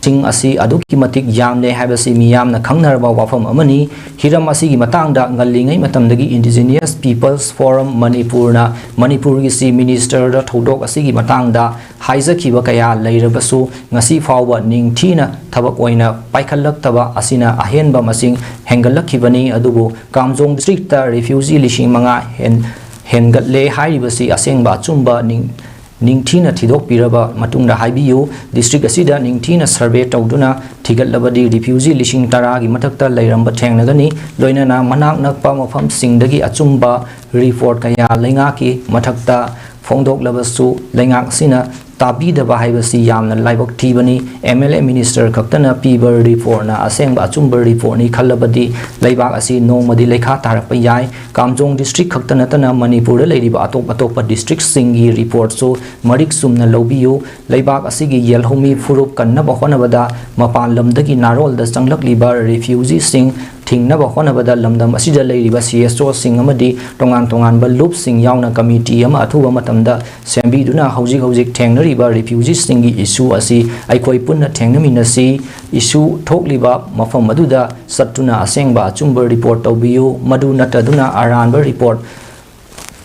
ꯁꯤꯡ ꯑꯁꯤ ꯑꯗꯨꯛꯀꯤ ꯃꯇꯤꯛ ꯌꯥꯝꯂꯦ ꯍꯥꯏꯕꯁꯤ ꯃꯤꯌꯥꯝꯅ ꯈꯪꯅꯔꯕ ꯋꯥꯐꯝ ꯑꯃꯅꯤ꯫ ꯍꯤꯔꯝ ꯑꯁꯤꯒꯤ ꯃꯇꯥꯡꯗ ꯉꯜꯂꯤꯉꯩ ꯃꯇꯝꯗꯒꯤ Indigenous Peoples Forum ꯃꯅꯤꯄꯨꯔꯅ ꯃꯅꯤꯄꯨꯔꯒꯤ ꯆꯤꯐ ꯃꯤꯅꯤꯁꯇꯔꯗ ꯊꯧꯗꯣꯛ ꯑꯁꯤꯒꯤ ꯃꯇꯥꯡꯗ ꯍꯥꯏꯖꯈꯤꯕ ꯀꯌꯥ ꯂꯩꯔꯕꯁꯨ, ꯉꯁꯤ ꯐꯥꯎꯕ ꯅꯤꯡꯊꯤꯅ ꯊꯕꯛ ꯑꯣꯏꯅ ꯄꯥꯏꯈꯠꯂꯛꯇꯕ ꯑꯁꯤꯅ ꯑꯍꯦꯟꯕ ꯃꯁꯤꯡ ꯍꯦꯟꯒꯠꯂꯛꯈꯤꯕꯅꯤ꯫ ꯑꯗꯨꯕꯨ ꯀꯥꯝꯖꯣꯡ ꯗꯤꯁꯇ꯭ꯔꯤꯛꯇ ꯔꯤꯐ꯭ꯌꯨꯖꯤ ꯂꯤꯁꯤꯡ ꯃꯉꯥ ꯍꯦꯟ-, ꯍꯦꯟꯒꯠꯂꯦ ꯍꯥꯏꯔꯤꯕꯁꯤ ꯑꯁꯦꯡꯕ ꯑꯆꯨꯝꯕ ꯅꯤꯡ-, ꯅꯤꯡꯊꯤꯅ ꯊꯤꯗꯣꯛꯄꯤꯔꯕ ꯃꯇꯨꯡꯗ ꯍꯥꯏꯕꯤꯌꯨ꯫ ꯗꯤꯁꯇ꯭ꯔꯤꯛ ꯑꯁꯤꯗ ꯅꯤꯡꯊꯤꯅ ꯁꯔꯚꯦ ꯇꯧꯗꯨꯅ ꯊꯤꯒꯠꯂꯕꯗꯤ ꯔꯤꯐ꯭ꯌꯨꯖꯤ ꯂꯤꯁꯤꯡ ꯇꯔꯥꯒꯤ ꯃꯊꯛꯇ ꯂꯩꯔꯝꯕ ꯊꯦꯡꯅꯒꯅꯤ꯫ ꯂꯣꯏꯅꯅ ꯃꯅꯥꯛ ꯅꯛꯄ ꯃꯐꯝꯁꯤꯡꯗꯒꯤ ꯑꯆꯨꯝꯕ ꯔꯤꯄꯣꯔꯠ ꯀꯌꯥ ꯂꯩꯉꯥꯛꯀꯤ ꯃꯊꯛꯇ ꯐꯣꯡꯗꯣꯛꯂꯕꯁꯨ, ꯂꯩꯉꯥꯛ ꯑꯁꯤꯅ ꯇꯥꯕꯤꯗꯕ ꯍꯥꯏꯕꯁꯤ ꯌꯥꯝꯅ ꯂꯥꯏꯕꯛ ꯊꯤꯕꯅꯤ꯫ ꯑꯦꯝ ꯑꯦꯜ ꯑꯦ ꯃꯤꯅꯤꯁꯇꯔ ꯈꯛꯇꯅ ꯄꯤꯕ ꯔꯤꯄꯣꯔꯠꯅ ꯑꯁꯦꯡꯕ ꯑꯆꯨꯝꯕ ꯔꯤꯄꯣꯔꯠꯅꯤ ꯈꯜꯂꯕꯗꯤ ꯂꯩꯕꯥꯛ ꯑꯁꯤ ꯅꯣꯡꯃꯗꯤ ꯂꯩꯈꯥ ꯇꯥꯔꯛꯄ ꯌꯥꯏ꯫ ꯀꯥꯝꯖꯣꯡ ꯗꯤꯁꯇ꯭ꯔꯤꯛ ꯈꯛꯇ ꯅꯠꯇꯅ ꯃꯅꯤꯄꯨꯔꯗ ꯂꯩꯔꯤꯕ ꯑꯇꯣꯞ ꯑꯇꯣꯞꯄ ꯗꯤꯁꯇ꯭ꯔꯤꯛꯁꯤꯡꯒꯤ ꯔꯤꯄꯣꯔꯠꯁꯨ ꯃꯔꯤꯛ ꯆꯨꯝꯅ ꯂꯧꯕꯤꯌꯨ꯫ ꯂꯩꯕꯥꯛ ꯑꯁꯤꯒꯤ ꯌꯦꯜꯍꯧꯃꯤ ꯐꯨꯔꯨꯞ ꯀꯟꯅꯕ ꯍꯣꯠꯅꯕꯗ, ꯃꯄꯥꯟ ꯂꯝꯗꯒꯤ ꯅꯥꯔꯣꯜꯗ ꯆꯪꯂꯛꯂꯤꯕ ꯔꯤꯐ꯭ꯌꯨꯖꯤꯁꯤꯡ ꯊꯤꯡꯅꯕ ꯍꯣꯠꯅꯕꯗ ꯂꯝꯗꯝ ꯑꯁꯤꯗ ꯂꯩꯔꯤꯕ ꯁꯤ ꯑꯦꯁ ꯑꯣꯁꯤꯡ ꯑꯃꯗꯤ ꯇꯣꯉꯥꯟ ꯇꯣꯉꯥꯟꯕ ꯂꯨꯞꯁꯤꯡ ꯌꯥꯎꯅ ꯀꯃꯤꯇꯤ ꯑꯃ ꯑꯊꯨꯕ ꯃꯇꯝꯗ ꯁꯦꯝꯕꯤꯗꯨꯅ ꯍꯧꯖꯤꯛ ꯍꯧꯖꯤꯛ ꯊꯦꯡꯅꯔꯤꯕ ꯔꯤꯐ꯭ꯌꯨꯖꯤꯁꯤꯡꯒꯤ ꯏꯁꯨ ꯑꯁꯤ ꯑꯩꯈꯣꯏ ꯄꯨꯟꯅ ꯊꯦꯡꯅꯃꯤꯟꯅꯁꯤ꯫ ꯏꯁꯨ ꯊꯣꯛꯂꯤꯕ ꯃꯐꯝ ꯑꯗꯨꯗ ꯆꯠꯇꯨꯅ ꯑꯁꯦꯡꯕ ꯑꯆꯨꯝꯕ ꯔꯤꯄꯣꯔꯠ ꯇꯧꯕꯤꯌꯨ꯫ ꯃꯗꯨ ꯅꯠꯇꯗꯨꯅ ꯑꯔꯥꯟꯕ ꯔꯤꯄꯣꯔꯠ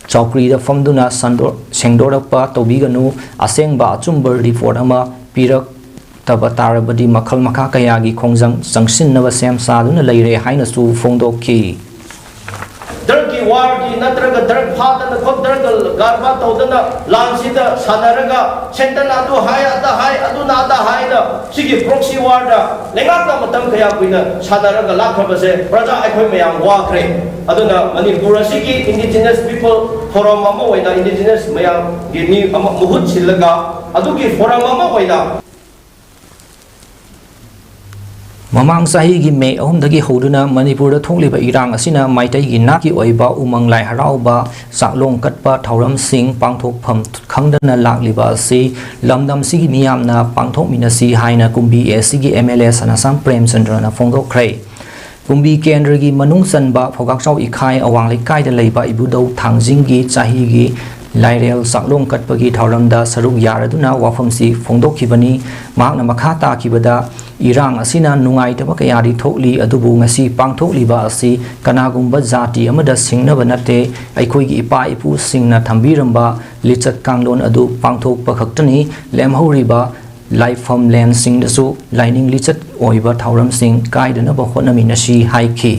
ꯆꯧꯀ꯭ꯔꯤꯗ ꯐꯝꯗꯨꯅ ꯁꯟꯗꯣ-, ꯁꯦꯡꯗꯣꯔꯛꯄ ꯇꯧꯕꯤꯒꯅꯨ꯫ ꯑꯁꯦꯡꯕ ꯑꯆꯨꯝꯕ ꯔꯤꯄꯣꯔꯠ ꯑꯃ ꯄꯤꯔꯛꯇꯕ ꯇꯥꯔꯕꯗꯤ ꯃꯈꯜ ꯃꯈꯥ ꯀꯌꯥꯒꯤ ꯈꯣꯡꯖꯪ ꯆꯪꯁꯤꯟꯅꯕ ꯁꯦꯝ ꯁꯥꯗꯨꯅ ꯂꯩꯔꯦ ꯍꯥꯏꯅꯁꯨ ꯐꯣꯡꯗꯣꯛꯈꯤ꯫ ꯗ꯭ꯔꯒꯀꯤ ꯋꯥꯔꯒꯤ ꯅꯠꯇ꯭ꯔꯒ ꯗ꯭ꯔꯒ ꯐꯥꯗꯅ ꯈꯣꯠ-, ꯗ꯭ꯔꯒ ꯀꯔꯕꯥꯔ ꯇꯧꯗꯅ ꯂꯥꯟꯁꯤꯗ ꯁꯥꯟꯅꯔꯒ ꯁꯦꯟꯇꯔꯅ ꯑꯗꯨ ꯍꯥꯏ, ꯑꯗꯥ ꯍꯥꯏ, ꯑꯗꯨꯅ ꯑꯗꯥ ꯍꯥꯏꯅ ꯁꯤꯒꯤ ꯄ꯭ꯔꯣꯛꯁꯤ ꯋꯥꯔꯗ ꯂꯩꯉꯥꯛꯅ ꯃꯇꯝ ꯀꯌꯥ ꯀꯨꯏꯅ ꯁꯥꯟꯅꯔꯒ ꯂꯥꯛꯈ꯭ꯔꯕꯁꯦ ꯄ꯭ꯔꯖꯥ ꯑꯩꯈꯣꯏ ꯃꯌꯥꯝ ꯋꯥꯈ꯭ꯔꯦ꯫ ꯑꯗꯨꯅ ꯃꯅꯤꯄꯨꯔ ꯑꯁꯤꯒꯤ ꯏꯟꯗꯤꯖꯤꯅꯁ ꯄꯤꯄꯜ ꯐꯣꯔꯝ ꯑꯃ ꯑꯣꯏꯅ ꯏꯟꯗꯤꯖꯤꯅꯁ ꯃꯌꯥꯝꯒꯤ ꯃꯤ ꯑꯃ ꯃꯍꯨꯠ ꯁꯤꯜꯂꯒ ꯑꯗꯨꯒꯤ ꯐꯣꯔꯝ ꯑꯃ ꯑꯣꯏꯅ ꯃꯃꯥꯡ ꯆꯍꯤꯒꯤ ꯃꯦ ꯑꯍꯨꯝꯗꯒꯤ ꯍꯧꯗꯨꯅ ꯃꯅꯤꯄꯨꯔꯗ ꯊꯣꯛꯂꯤꯕ ꯏꯔꯥꯡ ꯑꯁꯤꯅ ꯃꯩꯇꯩꯒꯤ ꯅꯥꯠꯀꯤ ꯑꯣꯏꯕ ꯎꯃꯪ ꯂꯥꯏ ꯍꯔꯥꯎꯕ, ꯆꯥꯛꯂꯣꯡ ꯀꯠꯄ ꯊꯧꯔꯝꯁꯤꯡ ꯄꯥꯡꯊꯣꯛꯐꯝ ꯈꯪꯗꯅ ꯂꯥꯛꯂꯤꯕ ꯑꯁꯤ ꯂꯝꯗꯝꯁꯤꯒꯤ ꯃꯤꯌꯥꯝꯅ ꯄꯥꯡꯊꯣꯛꯃꯤꯟꯅꯁꯤ ꯍꯥꯏꯅ ꯀꯨꯝꯕꯤ ꯑꯦ ꯁꯤꯒꯤ ꯑꯦꯝ ꯑꯦꯜ ꯑꯦ ꯁꯅꯥꯁꯥꯝ ꯄ꯭ꯔꯦꯝꯆꯟꯗ꯭ꯔꯅ ꯐꯣꯡꯗꯣꯛꯈ꯭ꯔꯦ꯫ ꯀꯨꯝꯕꯤ ꯀꯦꯟꯗ꯭ꯔꯒꯤ ꯃꯅꯨꯡ ꯆꯟꯕ ꯐꯧꯒꯥꯛꯆꯥꯎ ꯏꯈꯥꯏ ꯑꯋꯥꯡ ꯂꯩꯀꯥꯏꯗ ꯂꯩꯕ ꯏꯕꯨꯙꯧ ꯊꯥꯡꯖꯤꯡꯒꯤ ꯆꯍꯤꯒꯤ ꯂꯥꯏꯔꯦꯜ ꯆꯥꯛꯂꯣꯡ ꯀꯠꯄꯒꯤ ꯊꯧꯔꯝꯗ ꯁꯔꯨꯛ ꯌꯥꯔꯗꯨꯅ ꯋꯥꯐꯝꯁꯤ ꯐꯣꯡꯗꯣꯛꯈꯤꯕꯅꯤ꯫ ꯃꯍꯥꯛꯅ ꯃꯈꯥ ꯇꯥꯈꯤꯕꯗ, ꯏꯔꯥꯡ ꯑꯁꯤꯅ ꯅꯨꯡꯉꯥꯏꯇꯕ ꯀꯌꯥꯗꯤ ꯊꯣꯛꯂꯤ, ꯑꯗꯨꯕꯨ ꯉꯁꯤ ꯄꯥꯡꯊꯣꯛꯂꯤꯕ ꯑꯁꯤ ꯀꯅꯥꯒꯨꯝꯕ ꯖꯥꯇꯤ ꯑꯃꯗ ꯁꯤꯡꯅꯕ ꯅꯠꯇꯦ꯫ ꯑꯩꯈꯣꯏꯒꯤ ꯏꯄꯥ ꯏꯄꯨꯁꯤꯡꯅ ꯊꯝꯕꯤꯔꯝꯕ ꯂꯤꯆꯠ ꯀꯥꯡꯂꯣꯟ ꯑꯗꯨ ꯄꯥꯡꯊꯣꯛꯄ ꯈꯛꯇꯅꯤ꯫ ꯂꯦꯝꯍꯧꯔꯤꯕ ꯂꯥꯏꯐꯝ ꯂꯦꯟꯁꯤꯡꯗꯁꯨ ꯂꯥꯏꯅꯤꯡ ꯂꯤꯆꯠ ꯑꯣꯏꯕ ꯊꯧꯔꯝꯁꯤꯡ ꯀꯥꯏꯗꯅꯕ ꯍꯣꯠꯅꯃꯤꯟꯅꯁꯤ ꯍꯥꯏꯈꯤ꯫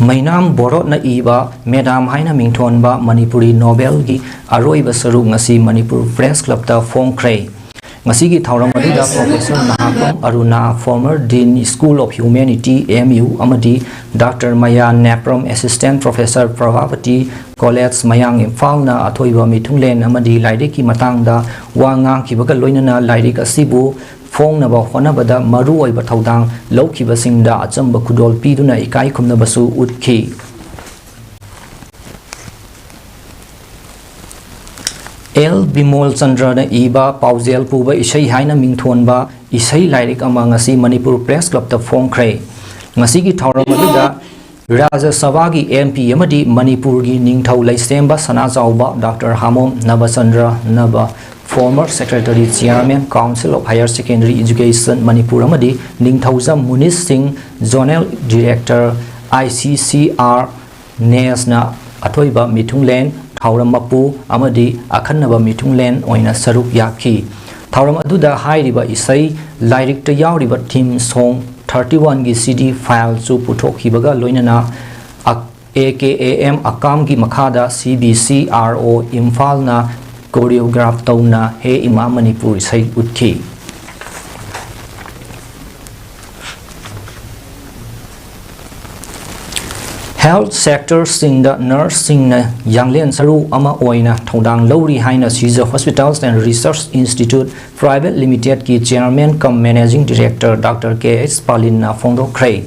ꯃꯩꯅꯥꯝ ꯕꯣꯔꯣꯠꯅ ꯏꯕ ꯃꯦꯗꯥꯝ ꯍꯥꯏꯅ ꯃꯤꯡꯊꯣꯟꯕ ꯃꯅꯤꯄꯨꯔꯤ ꯅꯣꯕꯦꯜꯒꯤ ꯑꯔꯣꯏꯕ ꯁꯔꯨꯛ ꯉꯁꯤ ꯃꯅꯤꯄꯨꯔ ꯄ꯭ꯔꯦꯁ ꯀ꯭ꯂꯕꯇ ꯐꯣꯡꯈ꯭ꯔꯦ꯫ ꯉꯁꯤꯒꯤ ꯊꯧꯔꯝ ꯑꯗꯨꯗ Professor ꯅꯍꯥꯄꯝ Aruna, former Dean School of Humanity, M U, ꯑꯃꯗꯤ Doctor ꯃꯌꯥ Nepram, Assistant Professor, Prabhapati College, ꯃꯌꯥꯡ ꯏꯝꯐꯥꯜꯅ ꯑꯊꯣꯏꯕ ꯃꯤꯊꯨꯡꯂꯦꯟ ꯑꯃꯗꯤ ꯂꯥꯏꯔꯤꯛꯀꯤ ꯃꯇꯥꯡꯗ ꯋꯥ ꯉꯥꯡꯈꯤꯕꯒ ꯂꯣꯏꯅꯅ ꯂꯥꯏꯔꯤꯛ ꯑꯁꯤꯕꯨ ꯐꯣꯡꯅꯕ ꯍꯣꯠꯅꯕꯗ ꯃꯔꯨ ꯑꯣꯏꯕ ꯊꯧꯗꯥꯡ ꯂꯧꯈꯤꯕꯁꯤꯡꯗ ꯑꯆꯝꯕ ꯈꯨꯗꯣꯜ ꯄꯤꯗꯨꯅ ꯏꯀꯥꯏ ꯈꯨꯝꯅꯕꯁꯨ ꯎꯠꯈꯤ꯫ ꯑꯦꯜ ꯕꯤꯃꯣꯜ ꯆꯟꯗ꯭ꯔꯅ ꯏꯕ ꯄꯥꯎꯖꯦꯜ ꯄꯨꯕ ꯏꯁꯩ ꯍꯥꯏꯅ ꯃꯤꯡꯊꯣꯟꯕ ꯏꯁꯩ ꯂꯥꯏꯔꯤꯛ ꯑꯃ ꯉꯁꯤ ꯃꯅꯤꯄꯨꯔ ꯄ꯭ꯔꯦꯁ ꯀ꯭ꯂꯕꯇ ꯐꯣꯡꯈ꯭ꯔꯦ꯫ ꯉꯁꯤꯒꯤ ꯊꯧꯔꯝ ꯑꯗꯨꯗ ꯔꯥꯖ꯭ꯌ ꯁꯚꯥꯒꯤ M P ꯑꯃꯗꯤ ꯃꯅꯤꯄꯨꯔꯒꯤ ꯅꯤꯡꯊꯧ ꯂꯩꯁꯦꯝꯕ ꯁꯅꯥꯖꯥꯎꯕ Doctor ꯍꯥꯃꯣꯝ ꯅꯕꯆꯟꯗ꯭ꯔ ꯅꯕ, former Secretary Chairman, Council of Higher Secondary Education, Manipur ꯑꯃꯗꯤ ꯅꯤꯡꯊꯧꯖꯝ ꯃꯨꯅꯤꯁ ꯁꯤꯡ, Zonal Director, I C C R, ꯅꯦꯁꯅ ꯑꯊꯣꯏꯕ ꯃꯤꯊꯨꯡꯂꯦꯟ, ꯊꯧꯔꯝ ꯃꯄꯨ ꯑꯃꯗꯤ ꯑꯈꯟꯅꯕ ꯃꯤꯊꯨꯡꯂꯦꯟ ꯑꯣꯏꯅ ꯁꯔꯨꯛ ꯌꯥꯈꯤ꯫ ꯊꯧꯔꯝ ꯑꯗꯨꯗ ꯍꯥꯏꯔꯤꯕ ꯏꯁꯩ ꯂꯥꯏꯔꯤꯛꯇ ꯌꯥꯎꯔꯤꯕ theme song thirty one ꯒꯤ C D fileꯁꯨ ꯄꯨꯊꯣꯛꯈꯤꯕꯒ ꯂꯣꯏꯅꯅ ꯑ-, A K A M ꯑꯀꯥꯝꯒꯤ ꯃꯈꯥꯗ C B C R O ꯏꯝꯐꯥꯜꯅ choreograph ꯇꯧꯅ ꯍꯦ ꯏꯃꯥ ꯃꯅꯤꯄꯨꯔ ꯏꯁꯩ ꯎꯠꯈꯤ꯫ Health sectorꯁꯤꯡꯗ nurseꯁꯤꯡꯅ ꯌꯥꯡꯂꯦꯟ ꯁꯔꯨ ꯑꯃ ꯑꯣꯏꯅ ꯊꯧꯗꯥꯡ ꯂꯧꯔꯤ ꯍꯥꯏꯅ Caesar Hospitals and Research Institute Private Limitedꯀꯤ Chairman cum Managing Director Doctor K H ꯄꯥꯂꯤꯟꯅ ꯐꯣꯡꯗꯣꯛꯈ꯭ꯔꯦ꯫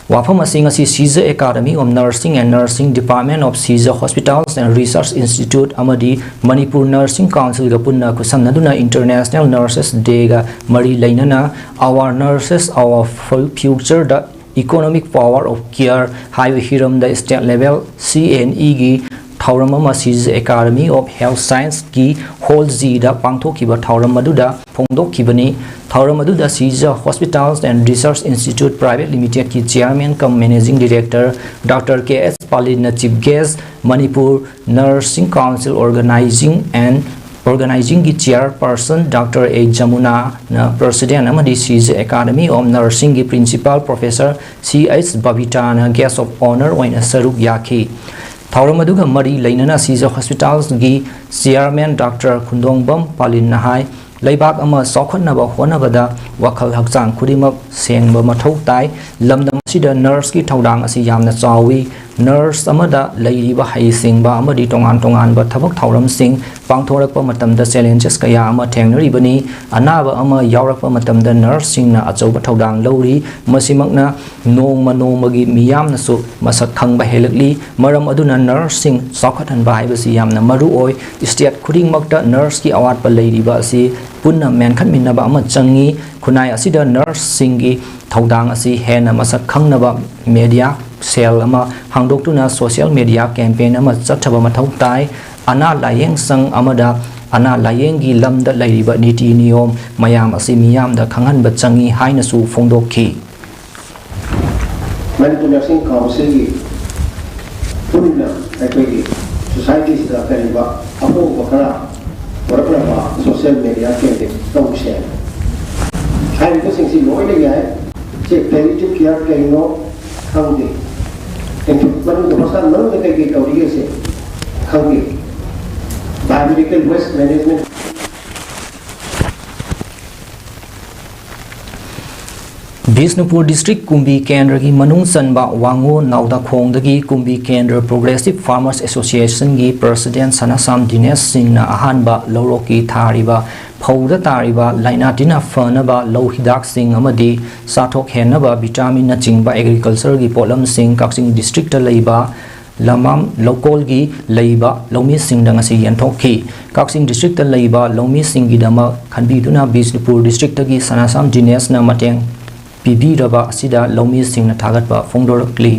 ꯋꯥꯐꯝ ꯑꯁꯤ ꯉꯁꯤ Caesar Academy of Nursing and Nursing Department of Caesar Hospitals and Research Institute ꯑꯃꯗꯤ Manipur Nursing Councilꯒ ꯄꯨꯟꯅ ꯈꯨꯠꯁꯝꯅꯗꯨꯅ International Nurses Dayꯒ ꯃꯔꯤ ꯂꯩꯅꯅ Our Nurses, Our Fu-, Future, the Economic Power of Care ꯍꯥꯏꯕ ꯍꯤꯔꯝꯗ state level C N Eꯒꯤ ꯊꯧꯔꯝ ꯑꯃ Caesar Academy of Health Scienceꯀꯤ Hall Gꯗ ꯄꯥꯡꯊꯣꯛꯈꯤꯕ ꯊꯧꯔꯝ ꯑꯗꯨꯗ ꯐꯣꯡꯗꯣꯛꯈꯤꯕꯅꯤ꯫ ꯊꯧꯔꯝ ꯑꯗꯨꯗ Caesar Hospitals and Research Institute Private Limitedꯀꯤ Chairman cum Managing Director Doctor K H ꯄꯥꯂꯤꯟꯅ chief guest, Manipur Nursing Council Organizing and Organizingꯒꯤ Chairperson Doctor A Jamunana President ꯑꯃꯗꯤ Caesar Academy of Nursingꯒꯤ Principal Professor C H Babitana guest of honour ꯑꯣꯏꯅ ꯁꯔꯨꯛ ꯌꯥꯈꯤ꯫ ꯊꯧꯔꯝ ꯑꯗꯨꯒ ꯃꯔꯤ ꯂꯩꯅꯅ Caesar Hospitals ꯒꯤ Chairman Doctor ꯈꯨꯟꯗꯣꯡꯕꯝ ꯄꯥꯂꯤꯟꯅ ꯍꯥꯏ, ꯂꯩꯕꯥꯛ ꯑꯃ ꯆꯥꯎꯈꯠꯅꯕ ꯍꯣꯠꯅꯕꯗ ꯋꯥꯈꯜ ꯍꯛꯆꯥꯡ ꯈꯨꯗꯤꯡꯃꯛ ꯁꯦꯡꯕ ꯃꯊꯧ ꯇꯥꯏ꯫ ꯂꯝꯗꯝ ꯑꯁꯤꯗ ꯅꯔꯁꯀꯤ ꯊꯧꯗꯥꯡ ꯑꯁꯤ ꯌꯥꯝꯅ ꯆꯥꯎꯏ꯫ ꯅꯔꯁ ꯑꯃꯗ ꯂꯩꯔꯤꯕ ꯍꯩꯁꯤꯡꯕ ꯑꯃꯗꯤ ꯇꯣꯉꯥꯟ ꯇꯣꯉꯥꯟꯕ ꯊꯕꯛ ꯊꯧꯔꯝꯁꯤꯡ ꯄꯥꯡꯊꯣꯔꯛꯄ ꯃꯇꯝꯗ challenges ꯀꯌꯥ ꯑꯃ ꯊꯦꯡꯅꯔꯤꯕꯅꯤ꯫ ꯑꯅꯥꯕ ꯑꯃ ꯌꯥꯎꯔꯛꯄ ꯃꯇꯝꯗ ꯅꯔꯁꯁꯤꯡꯅ ꯑꯆꯧꯕ ꯊꯧꯗꯥꯡ ꯂꯧꯔꯤ꯫ ꯃꯁꯤꯃꯛꯅ ꯅꯣꯡꯃ ꯅꯣꯡꯃꯒꯤ ꯃꯤꯌꯥꯝꯅꯁꯨ ꯃꯁꯛ ꯈꯪꯕ ꯍꯦꯜꯂꯛꯂꯤ꯫ ꯃꯔꯝ ꯑꯗꯨꯅ ꯅꯔꯁꯁꯤꯡ ꯆꯥꯎꯈꯠꯍꯟꯕ ꯍꯥꯏꯕꯁꯤ ꯌꯥꯝꯅ ꯃꯔꯨ ꯑꯣꯏ꯫ State ꯈꯨꯗꯤꯡꯃꯛꯇ ꯅꯔꯁꯀꯤ ꯑꯋꯥꯠꯄ ꯂꯩꯔꯤꯕ ꯑꯁꯤ ꯄꯨꯟꯅ ꯃꯦꯟꯈꯠꯃꯤꯟꯅꯕ ꯑꯃ ꯆꯪꯏ꯫ ꯈꯨꯟꯅꯥꯏ ꯑꯁꯤꯗ ꯅꯔꯁꯁꯤꯡꯒꯤ ꯊꯧꯗꯥꯡ ꯑꯁꯤ ꯍꯦꯟꯅ ꯃꯁꯛ ꯈꯪꯅꯕ media cell ꯑꯃ ꯍꯥꯡꯗꯣꯛꯇꯨꯅ social media campaign ꯑꯃ ꯆꯠꯊꯕ ꯃꯊꯧ ꯇꯥꯏ꯫ ꯑꯅꯥ ꯂꯥꯌꯦꯡ ꯁꯪ ꯑꯃꯗ ꯑꯅꯥ ꯂꯥꯌꯦꯡꯒꯤ ꯂꯝꯗ ꯂꯩꯔꯤꯕ ꯅꯤꯇꯤ ꯅꯤꯌꯣꯝ ꯃꯌꯥꯝ ꯑꯁꯤ ꯃꯤꯌꯥꯝꯗ ꯈꯪꯍꯟꯕ ꯆꯪꯏ ꯍꯥꯏꯅꯁꯨ ꯐꯣꯡꯗꯣꯛꯈꯤ꯫ ꯃꯅꯤꯄꯨꯔ ꯅꯔꯁꯤꯡ ꯀꯥꯎꯟꯁꯤꯜꯒꯤ ꯄꯨꯟꯅ ꯑꯩꯈꯣꯏꯒꯤ ꯁꯣꯁꯥꯏꯇꯤꯁꯤꯗ ꯀꯔꯤꯕ ꯑꯍꯣꯡꯕ ꯈꯔ ꯄꯨꯔꯛꯅꯕ social media campaign ꯇꯧꯁꯦ꯫ ꯍꯥꯏꯔꯤꯕꯁꯤꯡꯁꯤ ꯂꯣꯏꯅ ꯌꯥꯏ꯫ ꯁꯤ palliative care ꯀꯩꯅꯣ ꯈꯪꯗꯦ꯫ ꯃꯅꯨꯡꯗ ꯍꯣꯁꯄꯤꯇꯥꯜ ꯃꯅꯨꯡꯗ ꯀꯩꯀꯩ ꯇꯧꯔꯤꯒꯦꯁꯦ ꯈꯪꯗꯦ꯫ Biomedical waste management꯫ Bishnupur district ꯀꯨꯝꯕꯤ ꯀꯦꯟꯗ꯭ꯔꯒꯤ ꯃꯅꯨꯡ ꯆꯟꯕ ꯋꯥꯉꯨ ꯅꯥꯎꯗꯥꯈꯣꯡꯗꯒꯤ ꯀꯨꯝꯕꯤ ꯀꯦꯟꯗ꯭ꯔ Progressive Farmers Association ꯒꯤ president ꯁꯅꯥꯁꯥꯝ ꯗꯤꯅꯦꯁ ꯁꯤꯡꯅ ꯑꯍꯥꯟꯕ ꯂꯧꯔꯣꯛꯀꯤ ꯊꯥꯔꯤꯕ ꯐꯧꯗ ꯇꯥꯔꯤꯕ ꯂꯥꯏꯅꯥ ꯇꯤꯟꯅ ꯐꯅꯕ ꯂꯧ ꯍꯤꯗꯥꯛꯁꯤꯡ ꯑꯃꯗꯤ ꯆꯥꯊꯣꯛ ꯍꯦꯟꯅꯕ vitamin ꯅꯆꯤꯡꯕ agriculture ꯒꯤ ꯄꯣꯠꯂꯝꯁꯤꯡ ꯀꯛꯆꯤꯡ district ꯇ ꯂꯩꯕ ꯂꯃꯥꯝ ꯂꯧꯀꯣꯜꯒꯤ ꯂꯩꯕ ꯂꯧꯃꯤꯁꯤꯡꯗ ꯉꯁꯤ ꯌꯦꯟꯊꯣꯛꯈꯤ꯫ ꯀꯛꯆꯤꯡ district ꯇ ꯂꯩꯕ ꯂꯧꯃꯤꯁꯤꯡꯒꯤꯗꯃꯛ ꯈꯟꯕꯤꯗꯨꯅ ꯕꯤꯁꯅꯨꯄꯨꯔ district ꯇꯒꯤ ꯁꯅꯥꯁꯥꯝ ꯗꯤꯅꯦꯁꯅ ꯃꯇꯦꯡ ꯄꯤꯕꯤꯔꯕ ꯑꯁꯤꯗ ꯂꯧꯃꯤꯁꯤꯡꯅ ꯊꯥꯒꯠꯄ ꯐꯣꯡꯗꯣꯔꯛꯂꯤ꯫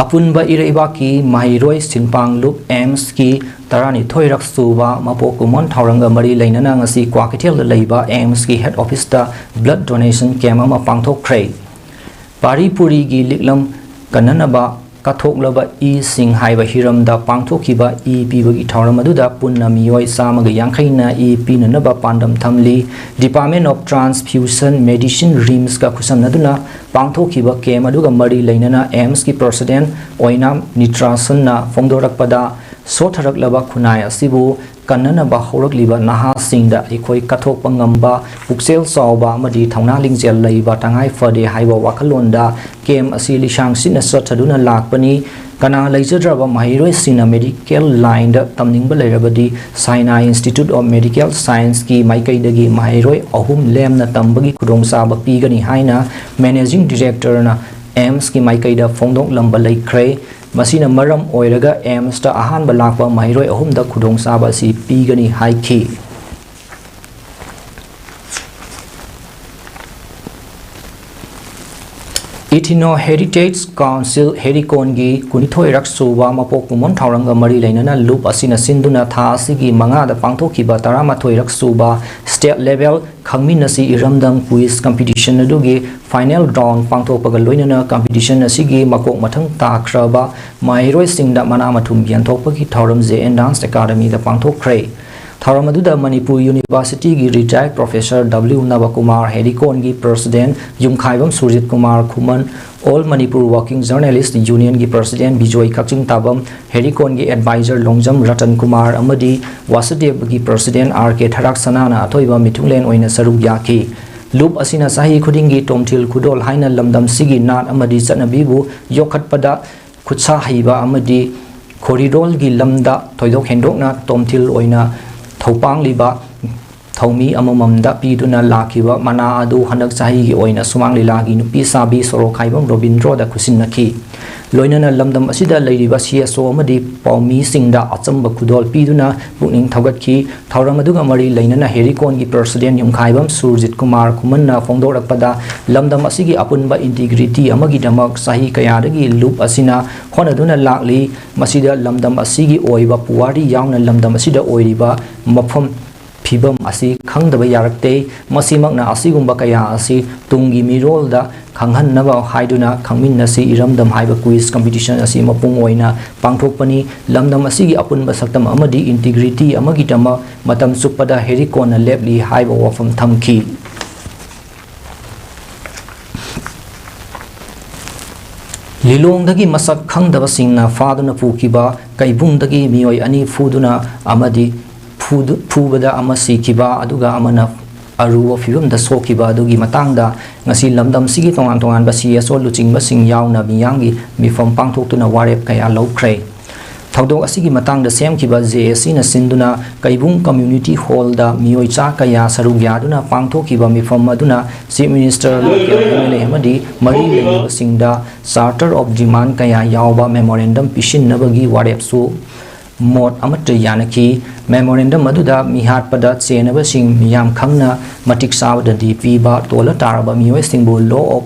ꯑꯄꯨꯟꯕ ꯏꯔꯩꯕꯥꯛꯀꯤ ꯃꯍꯩꯔꯣꯏ ꯁꯤꯟꯄꯥꯡꯂꯨꯞ ꯑꯦꯝꯁꯀꯤ ꯇꯔꯥꯅꯤꯊꯣꯏꯔꯛ ꯁꯨꯕ ꯃꯄꯣꯛ ꯀꯨꯝꯑꯣꯟ ꯊꯧꯔꯝꯒ ꯃꯔꯤ ꯂꯩꯅꯅ ꯉꯁꯤ ꯀ꯭ꯋꯥꯀꯩꯊꯦꯜꯗ ꯂꯩꯕ ꯑꯦꯝꯁꯀꯤ head office ꯇ blood donation camp ꯑꯃ ꯄꯥꯡꯊꯣꯛꯈ꯭ꯔꯦ꯫ ꯄꯥꯔꯤ ꯄꯨꯔꯤꯒꯤ ꯂꯤꯛꯂꯝ ꯀꯟꯅꯅꯕ ꯀꯠꯊꯣꯛꯂꯕ ꯏꯁꯤꯡ ꯍꯥꯏꯕ ꯍꯤꯔꯝꯗ ꯄꯥꯡꯊꯣꯛꯈꯤꯕ ꯏ ꯄꯤꯕꯒꯤ ꯊꯧꯔꯝ ꯑꯗꯨꯗ ꯄꯨꯟꯅ ꯃꯤꯑꯣꯏ ꯆꯥꯝꯃꯒ ꯌꯥꯡꯈꯩꯅ ꯏ ꯄꯤꯅꯅꯕ ꯄꯥꯟꯗꯝ ꯊꯝꯂꯤ꯫ Department of Transfusion Medicine, RIMS ꯀ ꯈꯨꯠꯁꯝꯅꯗꯨꯅ ꯄꯥꯡꯊꯣꯛꯈꯤꯕ camp ꯑꯗꯨꯒ ꯃꯔꯤ ꯂꯩꯅꯅ ꯑꯦꯝꯁꯀꯤ president ꯑꯣꯏꯅꯥꯝ ꯅꯤꯇ꯭ꯔꯥꯁꯟꯅ ꯐꯣꯡꯗꯣꯔꯛꯄꯗ, ꯁꯣꯠꯊꯔꯛꯂꯕ ꯈꯨꯟꯅꯥꯏ ꯑꯁꯤꯕꯨ ꯀꯟꯅꯅꯕ ꯍꯧꯔꯛꯂꯤꯕ ꯅꯍꯥꯁꯤꯡꯗ ꯑꯩꯈꯣꯏ ꯀꯠꯊꯣꯛꯄ ꯉꯝꯕ, ꯄꯨꯛꯆꯦꯜ ꯆꯥꯎꯕ ꯑꯃꯗꯤ ꯊꯧꯅꯥ ꯂꯤꯡꯖꯦꯜ ꯂꯩꯕ ꯇꯉꯥꯏ ꯐꯗꯦ ꯍꯥꯏꯕ ꯋꯥꯈꯜꯂꯣꯟꯗ ꯀꯦꯝ ꯑꯁꯤ ꯂꯤꯁꯥꯡ ꯁꯤꯠꯅ ꯆꯠꯊꯗꯨꯅ ꯂꯥꯛꯄꯅꯤ꯫ ꯀꯅꯥ ꯂꯩꯖꯗ꯭ꯔꯕ ꯃꯍꯩꯔꯣꯏꯁꯤꯡꯅ ꯃꯦꯗꯤꯀꯦꯜ ꯂꯥꯏꯟꯗ ꯇꯝꯅꯤꯡꯕ ꯂꯩꯔꯕꯗꯤ ꯁꯥꯏꯅꯥ ꯏꯟꯁꯇꯤꯇ꯭ꯌꯨꯠ ꯑꯣꯐ ꯃꯦꯗꯤꯀꯦꯜ ꯁꯥꯏꯟꯁꯀꯤ ꯃꯥꯏꯀꯩꯗꯒꯤ ꯃꯍꯩꯔꯣꯏ ꯑꯍꯨꯝ ꯂꯦꯝꯅ ꯇꯝꯕꯒꯤ ꯈꯨꯗꯣꯡꯆꯥꯕ ꯄꯤꯒꯅꯤ ꯍꯥꯏꯅ ꯃꯦꯅꯦꯖꯤꯡ ꯗꯤꯔꯦꯛꯇꯔꯅ ꯑꯦꯝꯁꯀꯤ ꯃꯥꯏꯀꯩꯗ ꯐꯣꯡꯗꯣꯛꯂꯝꯕ ꯂꯩꯈ꯭ꯔꯦ꯫ ꯃꯁꯤꯅ ꯃꯔꯝ ꯑꯣꯏꯔꯒ ꯑꯦꯝꯁꯇ ꯑꯍꯥꯟꯕ ꯂꯥꯛꯄ ꯃꯍꯩꯔꯣꯏ ꯑꯍꯨꯝꯗ ꯈꯨꯗꯣꯡꯆꯥꯕ ꯑꯁꯤ ꯄꯤꯒꯅꯤ ꯍꯥꯏꯈꯤ꯫ Ethno Heritage Council ꯍꯦꯔꯤꯀꯣꯟꯒꯤ ꯀꯨꯟꯅꯤꯊꯣꯏꯔꯛ ꯁꯨꯕ ꯃꯄꯣꯛ ꯀꯨꯝꯑꯣꯟ ꯊꯧꯔꯝꯒ ꯃꯔꯤ ꯂꯩꯅꯅ ꯂꯨꯞ ꯑꯁꯤꯅ ꯁꯤꯟꯗꯨꯅ ꯊꯥ ꯑꯁꯤꯒꯤ ꯃꯉꯥꯗ ꯄꯥꯡꯊꯣꯛꯈꯤꯕ ꯇꯔꯥꯃꯥꯊꯣꯏꯔꯛ ꯁꯨꯕ state level ꯈꯪꯃꯤꯟꯅꯁꯤ ꯏꯔꯝꯗꯝ quiz competition ꯑꯗꯨꯒꯤ final round ꯄꯥꯡꯊꯣꯛꯄꯒ ꯂꯣꯏꯅꯅ competition ꯑꯁꯤꯒꯤ ꯃꯀꯣꯛ ꯃꯊꯪ ꯇꯥꯈ꯭ꯔꯕ ꯃꯍꯩꯔꯣꯏꯁꯤꯡꯗ ꯃꯅꯥ ꯃꯊꯨꯝ ꯌꯦꯟꯊꯣꯛꯄꯒꯤ ꯊꯧꯔꯝ J N Dance Academyꯗ ꯄꯥꯡꯊꯣꯛꯈ꯭ꯔꯦ꯫ ꯊꯧꯔꯝ ꯑꯗꯨꯗ ꯃꯅꯤꯄꯨꯔ ꯌꯨꯅꯤꯚꯔꯁꯤꯇꯤꯒꯤ retired professor W ꯅꯕꯀꯨꯃꯥꯔ, ꯍꯦꯔꯤꯀꯣꯟꯒꯤ president ꯌꯨꯝꯈꯥꯏꯕꯝ ꯁꯨꯔꯖꯤꯠ ꯀꯨꯃꯥꯔ ꯈꯨꯃꯟ, All Manipur Working Journalist Unionꯒꯤ president Bijoy ꯀꯛꯆꯤꯡ ꯇꯥꯕꯝ, ꯍꯦꯔꯤꯀꯣꯟꯒꯤ advisor ꯂꯣꯡꯖꯝ ꯔꯇꯟ ꯀꯨꯃꯥꯔ ꯑꯃꯗꯤ ꯋꯥꯁꯨꯗꯦꯕꯒꯤ president R K ꯊꯔꯥꯛ ꯁꯅꯥꯅ ꯑꯊꯣꯏꯕ ꯃꯤꯊꯨꯡꯂꯦꯟ ꯑꯣꯏꯅ ꯁꯔꯨꯛ ꯌꯥꯈꯤ꯫ ꯂꯨꯞ ꯑꯁꯤꯅ ꯆꯍꯤ ꯈꯨꯗꯤꯡꯒꯤ ꯇꯣꯝꯊꯤꯜ ꯈꯨꯗꯣꯜ ꯍꯥꯏꯅ ꯂꯝꯗꯝꯁꯤꯒꯤ ꯅꯥꯠ ꯑꯃꯗꯤ ꯆꯠꯅꯕꯤꯕꯨ ꯌꯣꯛꯈꯠꯄꯗ ꯈꯨꯠꯁꯥ ꯍꯩꯕ ꯑꯃꯗꯤ ꯈꯣꯔꯤꯗꯣꯜꯒꯤ ꯂꯝꯗ ꯊꯣꯏꯗꯣꯛ ꯍꯦꯟꯗꯣꯛꯅ ꯇꯣꯝꯊꯤꯜ ꯑꯣꯏꯅ ꯊꯧꯄꯥꯡꯂꯤꯕ ꯊꯧꯃꯤ ꯑꯃꯃꯝꯗ ꯄꯤꯗꯨꯅ ꯂꯥꯛꯈꯤꯕ ꯃꯅꯥ ꯑꯗꯨ ꯍꯟꯗꯛ ꯆꯍꯤꯒꯤ ꯑꯣꯏꯅ ꯁꯨꯃꯥꯡ ꯂꯤꯂꯥꯒꯤ ꯅꯨꯄꯤ ꯁꯥꯕꯤ ꯁꯣꯔꯣꯛꯈꯥꯏꯕꯝ ꯔꯣꯕꯤꯟꯗ꯭ꯔꯣꯗ ꯈꯨꯠꯁꯤꯟꯅꯈꯤ꯫ ꯂꯣꯏꯅꯅ ꯂꯝꯗꯝ ꯑꯁꯤꯗ ꯂꯩꯔꯤꯕ C S O ꯑꯃꯗꯤ ꯄꯥꯎꯃꯤꯁꯤꯡꯗ ꯑꯆꯝꯕ ꯈꯨꯗꯣꯜ ꯄꯤꯗꯨꯅ ꯄꯨꯛꯅꯤꯡ ꯊꯧꯒꯠꯈꯤ꯫ ꯊꯧꯔꯝ ꯑꯗꯨꯒ ꯃꯔꯤ ꯂꯩꯅꯅ ꯍꯦꯔꯤꯀꯣꯟꯒꯤ president ꯌꯨꯝꯈꯥꯏꯕꯝ ꯁꯨꯔꯖꯤꯠ ꯀꯨꯃꯥꯔ ꯈꯨꯃꯟꯅ ꯐꯣꯡꯗꯣꯔꯛꯄꯗ, ꯂꯝꯗꯝ ꯑꯁꯤꯒꯤ ꯑꯄꯨꯟꯕ integrity ꯑꯃꯒꯤꯗꯃꯛ ꯆꯍꯤ ꯀꯌꯥꯗꯒꯤ ꯂꯨꯞ ꯑꯁꯤꯅ ꯍꯣꯠꯅꯗꯨꯅ ꯂꯥꯛꯂꯤ꯫ ꯃꯁꯤꯗ ꯂꯝꯗꯝ ꯑꯁꯤꯒꯤ ꯑꯣꯏꯕ ꯄꯨꯋꯥꯔꯤ ꯌꯥꯎꯅ ꯂꯝꯗꯝ ꯑꯁꯤꯗ ꯑꯣꯏꯔꯤꯕ ꯃꯐꯝ ꯐꯤꯕꯝ ꯑꯁꯤ ꯈꯪꯗꯕ ꯌꯥꯔꯛꯇꯦ꯫ ꯃꯁꯤꯃꯛꯅ ꯑꯁꯤꯒꯨꯝꯕ ꯀꯌꯥ ꯑꯁꯤ ꯇꯨꯡꯒꯤ ꯃꯤꯔꯣꯜꯗ ꯈꯪꯍꯟꯅꯕ ꯍꯥꯏꯗꯨꯅ ꯈꯪꯃꯤꯟꯅꯁꯤ ꯏꯔꯝꯗꯝ ꯍꯥꯏꯕ quiz competition ꯑꯁꯤ ꯃꯄꯨꯡ ꯑꯣꯏꯅ ꯄꯥꯡꯊꯣꯛꯄꯅꯤ꯫ ꯂꯝꯗꯝ ꯑꯁꯤꯒꯤ ꯑꯄꯨꯟꯕ ꯁꯛꯇꯝ ꯑꯃꯗꯤ integrity ꯑꯃꯒꯤꯗꯃꯛ ꯃꯇꯝ ꯆꯨꯞꯄꯗ ꯍꯦꯔꯤꯀꯣꯟꯅ ꯂꯦꯞꯂꯤ ꯍꯥꯏꯕ ꯋꯥꯐꯝ ꯊꯝꯈꯤ꯫ ꯂꯤꯂꯣꯡꯗꯒꯤ ꯃꯁꯛ ꯈꯪꯗꯕꯁꯤꯡꯅ ꯐꯥꯗꯨꯅ ꯄꯨꯈꯤꯕ ꯀꯩꯕꯨꯡꯗꯒꯤ ꯃꯤꯑꯣꯏ ꯑꯅꯤ ꯐꯨꯗꯨꯅ ꯑꯃꯗꯤ ꯐꯨꯗꯨ-, ꯐꯨꯕꯗ ꯑꯃ ꯁꯤꯈꯤꯕ, ꯑꯗꯨꯒ ꯑꯃꯅ ꯑꯔꯨꯕ ꯐꯤꯕꯝꯗ ꯁꯣꯛꯈꯤꯕ ꯑꯗꯨꯒꯤ ꯃꯇꯥꯡꯗ ꯉꯁꯤ ꯂꯝꯗꯝꯁꯤꯒꯤ ꯇꯣꯉꯥꯟ ꯇꯣꯉꯥꯟꯕ C S O ꯂꯨꯆꯤꯡꯕꯁꯤꯡ ꯌꯥꯎꯅ ꯃꯤꯌꯥꯝꯒꯤ ꯃꯤꯐꯝ ꯄꯥꯡꯊꯣꯛꯇꯨꯅ ꯋꯥꯔꯦꯞ ꯀꯌꯥ ꯂꯧꯈ꯭ꯔꯦ꯫ ꯊꯧꯗꯣꯛ ꯑꯁꯤꯒꯤ ꯃꯇꯥꯡꯗ ꯁꯦꯝꯈꯤꯕ J A Cꯅ ꯁꯤꯟꯗꯨꯅ ꯀꯩꯕꯨꯡ Community Hallꯗ ꯃꯤꯑꯣꯏ ꯆꯥ ꯀꯌꯥ ꯁꯔꯨꯛ ꯌꯥꯗꯨꯅ ꯄꯥꯡꯊꯣꯛꯈꯤꯕ ꯃꯤꯐꯝ ꯑꯗꯨꯅ Chief Minister, Local M L A ꯑꯃꯗꯤ ꯃꯔꯤ ꯂꯩꯅꯕꯁꯤꯡꯗ Charter of Demand ꯀꯌꯥ ꯌꯥꯎꯕ memorandum ꯄꯤꯁꯤꯟꯅꯕꯒꯤ ꯋꯥꯔꯦꯞꯁꯨ ꯃꯣꯠ ꯑꯃꯠꯇ ꯌꯥꯅꯈꯤ꯫ Memorandum ꯑꯗꯨꯗ ꯃꯤꯍꯥꯠꯄꯗ ꯆꯦꯟꯅꯕꯁꯤꯡ ꯃꯤꯌꯥꯝ ꯈꯪꯅ ꯃꯇꯤꯛ ꯆꯥꯕꯗꯗꯤ ꯄꯤꯕ, ꯇꯣꯜꯂ ꯇꯥꯔꯕ ꯃꯤꯑꯣꯏꯁꯤꯡꯕꯨ law of,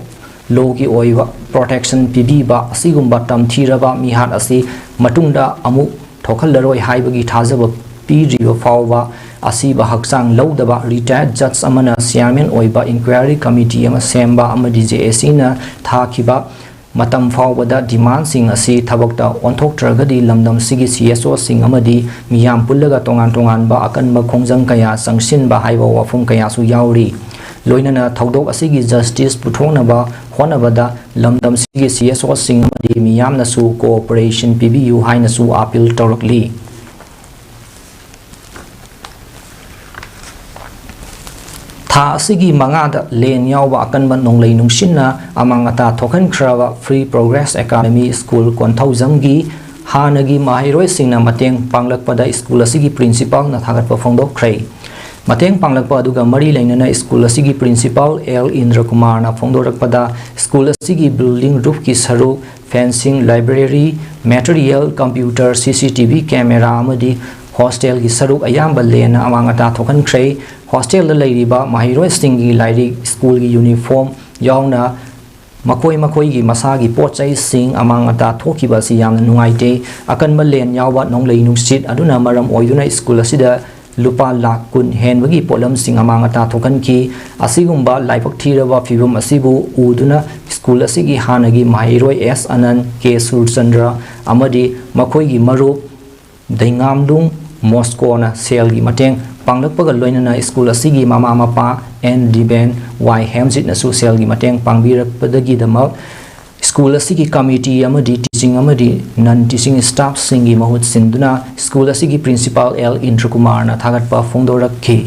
lawꯒꯤ ꯑꯣꯏꯕ protection ꯄꯤꯕꯤꯕ ꯑꯁꯤꯒꯨꯝꯕ ꯇꯝꯊꯤꯔꯕ ꯃꯤꯍꯥꯠ ꯑꯁꯤ ꯃꯇꯨꯡꯗ ꯑꯃꯨꯛ ꯊꯣꯛꯍꯜꯂꯔꯣꯏ ꯍꯥꯏꯕꯒꯤ ꯊꯥꯖꯕ ꯄꯤꯗ꯭ꯔꯤꯕ ꯐꯥꯎꯕ ꯑꯁꯤꯕ ꯍꯛꯆꯥꯡ ꯂꯧꯗꯕ retired judge ꯑꯃꯅ chairman ꯑꯣꯏꯕ inquiry committee ꯑꯃ ꯁꯦꯝꯕ ꯑꯃꯗꯤ J A Cꯅ ꯊꯥꯈꯤꯕ ꯃꯇꯝ ꯐꯥꯎꯕꯗ demandꯁꯤꯡ ꯑꯁꯤ ꯊꯕꯛꯇ ꯑꯣꯟꯊꯣꯛꯇ꯭ꯔꯒꯗꯤ ꯂꯝꯗꯝꯁꯤꯒꯤ C S Oꯁꯤꯡ ꯑꯃꯗꯤ ꯃꯤꯌꯥꯝ ꯄꯨꯜꯂꯒ ꯇꯣꯉꯥꯟ ꯇꯣꯉꯥꯟꯕ ꯑꯀꯟꯕ ꯈꯣꯡꯖꯪ ꯀꯌꯥ ꯆꯪꯁꯤꯟꯕ ꯍꯥꯏꯕ ꯋꯥꯐꯝ ꯀꯌꯥꯁꯨ ꯌꯥꯎꯔꯤ꯫ ꯂꯣꯏꯅꯅ ꯊꯧꯗꯣꯛ ꯑꯁꯤꯒꯤ justice ꯄꯨꯊꯣꯛꯅꯕ ꯍꯣꯠꯅꯕꯗ ꯂꯝꯗꯝꯁꯤꯒꯤ C S Oꯁꯤꯡ ꯑꯃꯗꯤ ꯃꯤꯌꯥꯝꯅꯁꯨ cooperation ꯄꯤꯕꯤꯌꯨ ꯍꯥꯏꯅꯁꯨ appeal ꯇꯧꯔꯛꯂꯤ꯫ ꯊꯥ ꯑꯁꯤꯒꯤ ꯃꯉꯥꯗ ꯂꯦꯟ ꯌꯥꯎꯕ ꯑꯀꯟꯕ ꯅꯣꯡꯂꯩ ꯅꯨꯡꯁꯤꯠꯅ ꯑꯃꯥꯡ ꯑꯇꯥ ꯊꯣꯛꯍꯟꯈ꯭ꯔꯕ Free Progress Academy School ꯀꯣꯟꯊꯧꯖꯝꯒꯤ ꯍꯥꯟꯅꯒꯤ ꯃꯍꯩꯔꯣꯏꯁꯤꯡꯅ ꯃꯇꯦꯡ ꯄꯥꯡꯂꯛꯄꯗ school ꯑꯁꯤꯒꯤ principalꯅ ꯊꯥꯒꯠꯄ ꯐꯣꯡꯗꯣꯛꯈ꯭ꯔꯦ꯫ ꯃꯇꯦꯡ ꯄꯥꯡꯂꯛꯄ ꯑꯗꯨꯒ ꯃꯔꯤ ꯂꯩꯅꯅ school ꯑꯁꯤꯒꯤ principal L ꯏꯟꯗ꯭ꯔꯀꯨꯃꯥꯔꯅ ꯐꯣꯡꯗꯣꯔꯛꯄꯗ, school ꯑꯁꯤꯒꯤ building roofꯀꯤ ꯁꯔꯨꯛ, fencing, library material, computer, C C T V camera ꯑꯃꯗꯤ hostelꯒꯤ ꯁꯔꯨꯛ ꯑꯌꯥꯝꯕ ꯂꯦꯟꯅ ꯑꯃꯥꯡ ꯑꯇꯥ ꯊꯣꯛꯍꯟꯈ꯭ꯔꯦ꯫ Hostelꯗ ꯂꯩꯔꯤꯕ ꯃꯍꯩꯔꯣꯏꯁꯤꯡꯒꯤ ꯂꯥꯏꯔꯤꯛ, schoolꯒꯤ uniform ꯌꯥꯎꯅ ꯃꯈꯣꯏ ꯃꯈꯣꯏꯒꯤ ꯃꯁꯥꯒꯤ ꯄꯣꯠ ꯆꯩꯁꯤꯡ ꯑꯃꯥꯡ ꯑꯇꯥ ꯊꯣꯛꯈꯤꯕ ꯑꯁꯤ ꯌꯥꯝꯅ ꯅꯨꯡꯉꯥꯏꯇꯦ꯫ ꯑꯀꯟꯕ ꯂꯦꯟ ꯌꯥꯎꯕ ꯅꯣꯡꯂꯩ ꯅꯨꯡꯁꯤꯠ ꯑꯗꯨꯅ ꯃꯔꯝ ꯑꯣꯏꯗꯨꯅ school ꯑꯁꯤꯗ ꯂꯨꯄꯥ ꯂꯥꯈ ꯀꯨꯟ ꯍꯦꯟꯕꯒꯤ ꯄꯣꯠꯂꯝꯁꯤꯡ ꯑꯃꯥꯡ ꯑꯇꯥ ꯊꯣꯛꯍꯟꯈꯤ꯫ ꯑꯁꯤꯒꯨꯝꯕ ꯂꯥꯏꯕꯛ ꯊꯤꯔꯕ ꯐꯤꯕꯝ ꯑꯁꯤꯕꯨ ꯎꯗꯨꯅ school ꯑꯁꯤꯒꯤ ꯍꯥꯟꯅꯒꯤ ꯃꯍꯩꯔꯣꯏ S ꯑꯅꯟ, K ꯁꯨꯔꯆꯟꯗ꯭ꯔ ꯑꯃꯗꯤ ꯃꯈꯣꯏꯒꯤ ꯃꯔꯨꯞ ꯗꯩꯉꯥꯝꯂꯨꯡ ꯃꯣꯁꯀꯣꯅ ꯁꯦꯜꯒꯤ ꯃꯇꯦꯡ ꯄꯥꯡꯂꯛꯄꯒ ꯂꯣꯏꯅꯅ school ꯑꯁꯤꯒꯤ ꯃꯃꯥ ꯃꯄꯥ N ꯗꯤꯕꯦꯟ, Y ꯍꯦꯝꯖꯤꯠꯅꯁꯨ ꯁꯦꯜꯒꯤ ꯃꯇꯦꯡ ꯄꯥꯡꯕꯤꯔꯛꯄꯗꯒꯤꯗꯃꯛ ꯁ꯭ꯀꯨꯜ ꯑꯁꯤꯒꯤ ꯀꯃꯤꯇꯤ ꯑꯃꯗꯤ ꯇꯤꯆꯤꯡ ꯑꯃꯗꯤ ꯅꯟ ꯇꯤꯆꯤꯡ ꯁ꯭ꯇꯥꯐꯁꯤꯡꯒꯤ ꯃꯍꯨꯠ ꯁꯤꯟꯗꯨꯅ ꯁ꯭ꯀꯨꯜ ꯑꯁꯤꯒꯤ ꯄ꯭ꯔꯤꯟꯁꯤꯄꯥꯜ ꯑꯦꯜ ꯏꯟꯗ꯭ꯔꯀꯨꯃꯥꯔꯅ ꯊꯥꯒꯠꯄ ꯐꯣꯡꯗꯣꯔꯛꯈꯤ꯫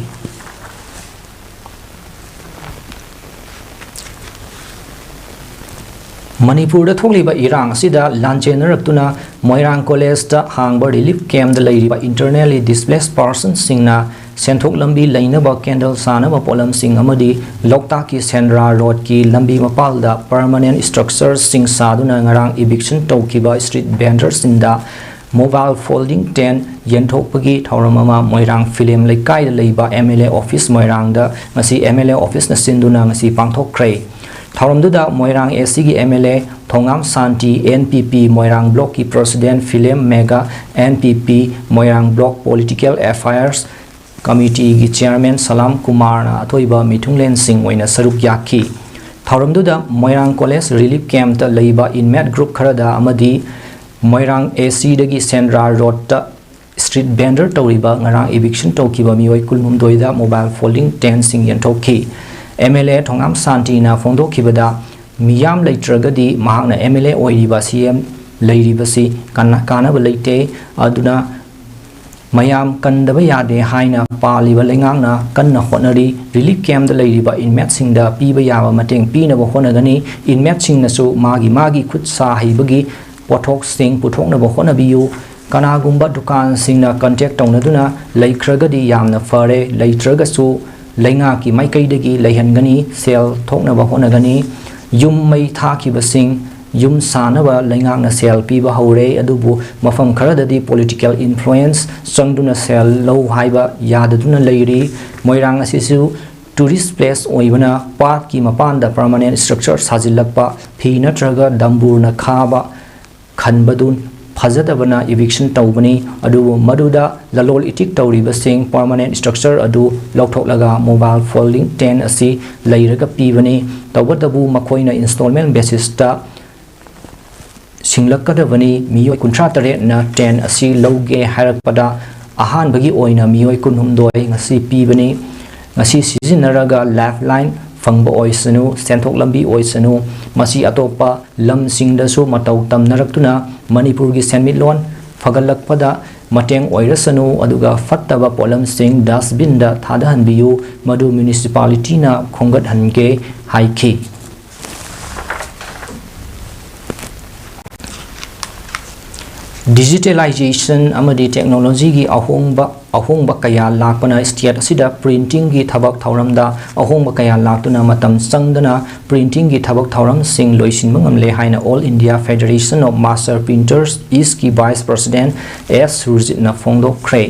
ꯃꯅꯤꯄꯨꯔꯗ ꯊꯣꯛꯂꯤꯕ ꯏꯔꯥꯡ ꯑꯁꯤꯗ ꯂꯥꯟꯖꯦꯟꯅꯔꯛꯇꯨꯅ ꯃꯣꯏꯔꯥꯡ ꯀꯣꯂꯦꯖꯇ ꯍꯥꯡꯕ ꯔꯤꯂꯤꯐ ꯀꯦꯝꯞꯇ ꯂꯩꯔꯤꯕ ꯏꯟꯇꯔꯅꯦꯜꯂꯤ ꯗꯤꯁꯄ꯭ꯂꯦꯁ ꯄꯥꯔꯁꯟꯁꯤꯡꯅ ꯁꯦꯟꯊꯣꯛ ꯂꯝꯕꯤ ꯂꯩꯅꯕ ꯀꯦꯟꯗꯜ ꯁꯥꯅꯕ ꯄꯣꯠꯂꯝꯁꯤꯡ ꯑꯃꯗꯤ ꯂꯣꯛꯇꯥꯛꯀꯤ ꯁꯦꯟꯗ꯭ꯔꯥ ꯔꯣꯗꯀꯤ ꯂꯝꯕꯤ ꯃꯄꯥꯜꯗ ꯄꯔꯃꯅꯦꯟ ꯁ꯭ꯇ꯭ꯔꯛꯆꯔꯁꯤꯡ ꯁꯥꯗꯨꯅ ꯉꯔꯥꯡ ꯏꯚꯤꯛꯁꯟ ꯇꯧꯈꯤꯕ ꯁ꯭ꯇ꯭ꯔꯤꯠ ꯚꯦꯟꯗꯔꯁꯤꯡꯗ ꯃꯣꯕꯥꯏꯜ ꯐꯣꯜꯗꯤꯡ ꯇꯦꯟ ꯌꯦꯟꯊꯣꯛꯄꯒꯤ ꯊꯧꯔꯝ ꯑꯃ ꯃꯣꯏꯔꯥꯡ ꯐꯤꯂꯦꯝ ꯂꯩꯀꯥꯏꯗ ꯂꯩꯕ ꯑꯦꯝ ꯑꯦꯜ ꯑꯦ ꯑꯣꯐꯤꯁ ꯃꯣꯏꯔꯥꯡꯗ ꯉꯁꯤ ꯑꯦꯝ ꯑꯦꯜ ꯑꯦ ꯑꯣꯐꯤꯁꯅ ꯁꯤꯟꯗꯨꯅ ꯉꯁꯤ ꯄꯥꯡꯊꯣꯛꯈ꯭ꯔꯦ꯫ ꯊꯧꯔꯝꯗꯨꯗ ꯃꯣꯏꯔꯥꯡ ꯑꯦ ꯁꯤꯒꯤ M L A Thongam Shanti, N P P Moirang ꯕ꯭ꯂꯣꯛꯀꯤ president Philem Mega, N P P Moirang block political affairs ꯀꯃꯤꯇꯤꯒꯤ ꯆꯤꯌꯔꯃꯦꯟ ꯁꯂꯥꯝ ꯀꯨꯃꯥꯔꯅ ꯑꯊꯣꯏꯕ ꯃꯤꯊꯨꯡꯂꯦꯟꯁꯤꯡ ꯑꯣꯏꯅ ꯁꯔꯨꯛ ꯌꯥꯈꯤ꯫ ꯊꯧꯔꯝꯗꯨꯗ ꯃꯣꯏꯔꯥꯡ ꯀꯣꯂꯦꯖ ꯔꯤꯂꯤꯐ ꯀꯦꯝꯞꯇ ꯂꯩꯕ ꯏꯟꯃꯦꯠ ꯒ꯭ꯔꯨꯞ ꯈꯔꯗ ꯑꯃꯗꯤ ꯃꯣꯏꯔꯥꯡ ꯑꯦ ꯁꯤꯗꯒꯤ ꯁꯦꯟꯗ꯭ꯔꯥ ꯔꯣꯗꯇ ꯁ꯭ꯇ꯭ꯔꯤꯠ ꯚꯦꯟꯗꯔ ꯇꯧꯔꯤꯕ ꯉꯔꯥꯡ ꯏꯚꯤꯛꯁꯟ ꯇꯧꯈꯤꯕ ꯃꯤꯑꯣꯏ ꯀꯨꯟꯍꯨꯝꯗꯣꯏꯗ ꯃꯣꯕꯥꯏꯜ ꯐꯣꯜꯗꯤꯡ ꯇꯦꯟꯁꯤꯡ ꯌꯦꯟꯊꯣꯛꯈꯤ꯫ ꯑꯦꯝ ꯑꯦꯜ ꯑꯦ ꯊꯣꯉꯥꯝ ꯁꯥꯟꯇꯤꯅ ꯐꯣꯡꯗꯣꯛꯈꯤꯕꯗ, ꯃꯤꯌꯥꯝ ꯂꯩꯇ꯭ꯔꯒꯗꯤ ꯃꯍꯥꯛꯅ ꯑꯦꯝ ꯑꯦꯜ ꯑꯦ ꯑꯣꯏꯔꯤꯕ ꯁꯤ ꯑꯦꯝ ꯂꯩꯔꯤꯕꯁꯤ ꯀꯥꯟꯅ-, ꯀꯥꯟꯅꯕ ꯂꯩꯇꯦ꯫ ꯑꯗꯨꯅ ꯃꯌꯥꯝ ꯀꯟꯗꯕ ꯌꯥꯗꯦ ꯍꯥꯏꯅ ꯄꯥꯜꯂꯤꯕ ꯂꯩꯉꯥꯛꯅ ꯀꯟꯅ ꯍꯣꯠꯅꯔꯤ꯫ ꯔꯤꯂꯤꯐ ꯀꯦꯝꯞꯇ ꯂꯩꯔꯤꯕ ꯏꯟꯃꯦꯠꯁꯤꯡꯗ ꯄꯤꯕ ꯌꯥꯕ ꯃꯇꯦꯡ ꯄꯤꯅꯕ ꯍꯣꯠꯅꯒꯅꯤ꯫ ꯏꯟꯃꯦꯠꯁꯤꯡꯅꯁꯨ ꯃꯥꯒꯤ ꯃꯥꯒꯤ ꯈꯨꯠ ꯁꯥ ꯍꯩꯕꯒꯤ ꯄꯣꯠꯊꯣꯛꯁꯤꯡ ꯄꯨꯊꯣꯛꯅꯕ ꯍꯣꯠꯅꯕꯤꯌꯨ꯫ ꯀꯅꯥꯒꯨꯝꯕ ꯗꯨꯀꯥꯟꯁꯤꯡꯅ ꯀꯟꯇꯦꯛ ꯇꯧꯅꯗꯨꯅ ꯂꯩꯈ꯭ꯔꯒꯗꯤ ꯌꯥꯝꯅ ꯐꯔꯦ, ꯂꯩꯇ꯭ꯔꯒꯁꯨ ꯂꯩꯉꯥꯛꯀꯤ ꯃꯥꯏꯀꯩꯗꯒꯤ ꯂꯩꯍꯟꯒꯅꯤ, ꯁꯦꯜ ꯊꯣꯛꯅꯕ ꯍꯣꯠꯅꯒꯅꯤ꯫ ꯌꯨꯝ ꯃꯩ ꯊꯥꯈꯤꯕꯁꯤꯡ ꯌꯨꯝ ꯁꯥꯅꯕ ꯂꯩꯉꯥꯛꯅ ꯁꯦꯜ ꯄꯤꯕ ꯍꯧꯔꯦ, ꯑꯗꯨꯕꯨ ꯃꯐꯝ ꯈꯔꯗꯗꯤ ꯄꯣꯂꯤꯇꯤꯀꯦꯜ ꯏꯟꯐ꯭ꯂꯨꯌꯦꯟꯁ ꯆꯪꯗꯨꯅ ꯁꯦꯜ ꯂꯧ ꯍꯥꯏꯕ ꯌꯥꯗꯗꯨꯅ ꯂꯩꯔꯤ꯫ ꯃꯣꯏꯔꯥꯡ ꯑꯁꯤꯁꯨ ꯇꯨꯔꯤꯁ ꯄ꯭ꯂꯦꯁ ꯑꯣꯏꯕꯅ ꯄꯥꯠꯀꯤ ꯃꯄꯥꯟꯗ ꯄꯔꯃꯅꯦꯟ ꯁ꯭ꯇ꯭ꯔꯛꯆꯔ ꯁꯥꯖꯤꯜꯂꯛꯄ, ꯐꯤ ꯅꯠꯇ꯭ꯔꯒ ꯗꯝꯕꯨꯔꯅ ꯈꯥꯕ ꯈꯟꯕꯗꯨ ꯐꯖꯗꯕꯅ ꯏꯚꯤꯛꯁꯟ ꯇꯧꯕꯅꯤ꯫ ꯑꯗꯨꯕꯨ ꯃꯗꯨꯗ ꯂꯂꯣꯜ ꯏꯇꯤꯛ ꯇꯧꯔꯤꯕꯁꯤꯡ ꯄꯔꯃꯅꯦꯟ ꯁ꯭ꯇ꯭ꯔꯛꯆꯔ ꯑꯗꯨ ꯂꯧꯊꯣꯛꯂꯒ ꯃꯣꯕꯥꯏꯜ ꯐꯣꯜꯗꯤꯡ ꯇꯦꯟ ꯑꯁꯤ ꯂꯩꯔꯒ ꯄꯤꯕꯅꯤ꯫ ꯇꯧꯕꯇꯕꯨ ꯃꯈꯣꯏꯅ ꯏꯟꯁꯇꯣꯜꯃꯦꯟ ꯕꯦꯁꯤꯁꯇ ꯁꯤꯡꯂꯛꯀꯗꯕꯅꯤ꯫ ꯃꯤꯑꯣꯏ ꯀꯨꯟꯊ꯭ꯔꯥ ꯇꯔꯦꯠꯅ ꯇꯦꯟ ꯑꯁꯤ ꯂꯧꯒꯦ ꯍꯥꯏꯔꯛꯄꯗ ꯑꯍꯥꯟꯕꯒꯤ ꯑꯣꯏꯅ ꯃꯤꯑꯣꯏ ꯀꯨꯟꯍꯨꯝꯗꯣꯏ ꯉꯁꯤ ꯄꯤꯕꯅꯤ꯫ ꯉꯁꯤ ꯁꯤꯖꯤꯟꯅꯔꯒ ꯂꯥꯏꯐꯂꯥꯏꯟ ꯐꯪꯕ ꯑꯣꯏꯁꯅꯨ, ꯁꯦꯟꯊꯣꯛ ꯂꯝꯕꯤ ꯑꯣꯏꯁꯅꯨ, ꯃꯁꯤ ꯑꯇꯣꯞꯄ ꯂꯝꯁꯤꯡꯗꯁꯨ ꯃꯇꯧ ꯇꯝꯅꯔꯛꯇꯨꯅ ꯃꯅꯤꯄꯨꯔꯒꯤ ꯁꯦꯟꯃꯤꯠꯂꯣꯟ ꯐꯒꯠꯂꯛꯄꯗ ꯃꯇꯦꯡ ꯑꯣꯏꯔꯁꯅꯨ, ꯑꯗꯨꯒ ꯐꯠꯇꯕ ꯄꯣꯠꯂꯝꯁꯤꯡ dustbin ꯗ ꯊꯥꯗꯍꯟꯕꯤꯌꯨ, ꯃꯗꯨ municipality ꯅ ꯈꯣꯝꯒꯠꯍꯟꯒꯦ ꯍꯥꯏꯈꯤ꯫ Digitalization ꯑꯃꯗꯤ technology ꯒꯤ ꯑꯍꯣꯡꯕ, ꯑꯍꯣꯡꯕ ꯀꯌꯥ ꯂꯥꯛꯄꯅ state ꯑꯁꯤꯗ printing ꯒꯤ ꯊꯕꯛ ꯊꯧꯔꯝꯗ ꯑꯍꯣꯡꯕ ꯀꯌꯥ ꯂꯥꯛꯇꯨꯅ ꯃꯇꯝ ꯆꯪꯗꯅ printing ꯒꯤ ꯊꯕꯛ ꯊꯧꯔꯝꯁꯤꯡ ꯂꯣꯏꯁꯤꯟꯕ ꯉꯝꯂꯦ ꯍꯥꯏꯅ All India Federation of Master Printers East ꯀꯤ Vice President ꯑꯦꯁ ꯁꯨꯔꯖꯤꯠꯅ ꯐꯣꯡꯗꯣꯛꯈ꯭ꯔꯦ꯫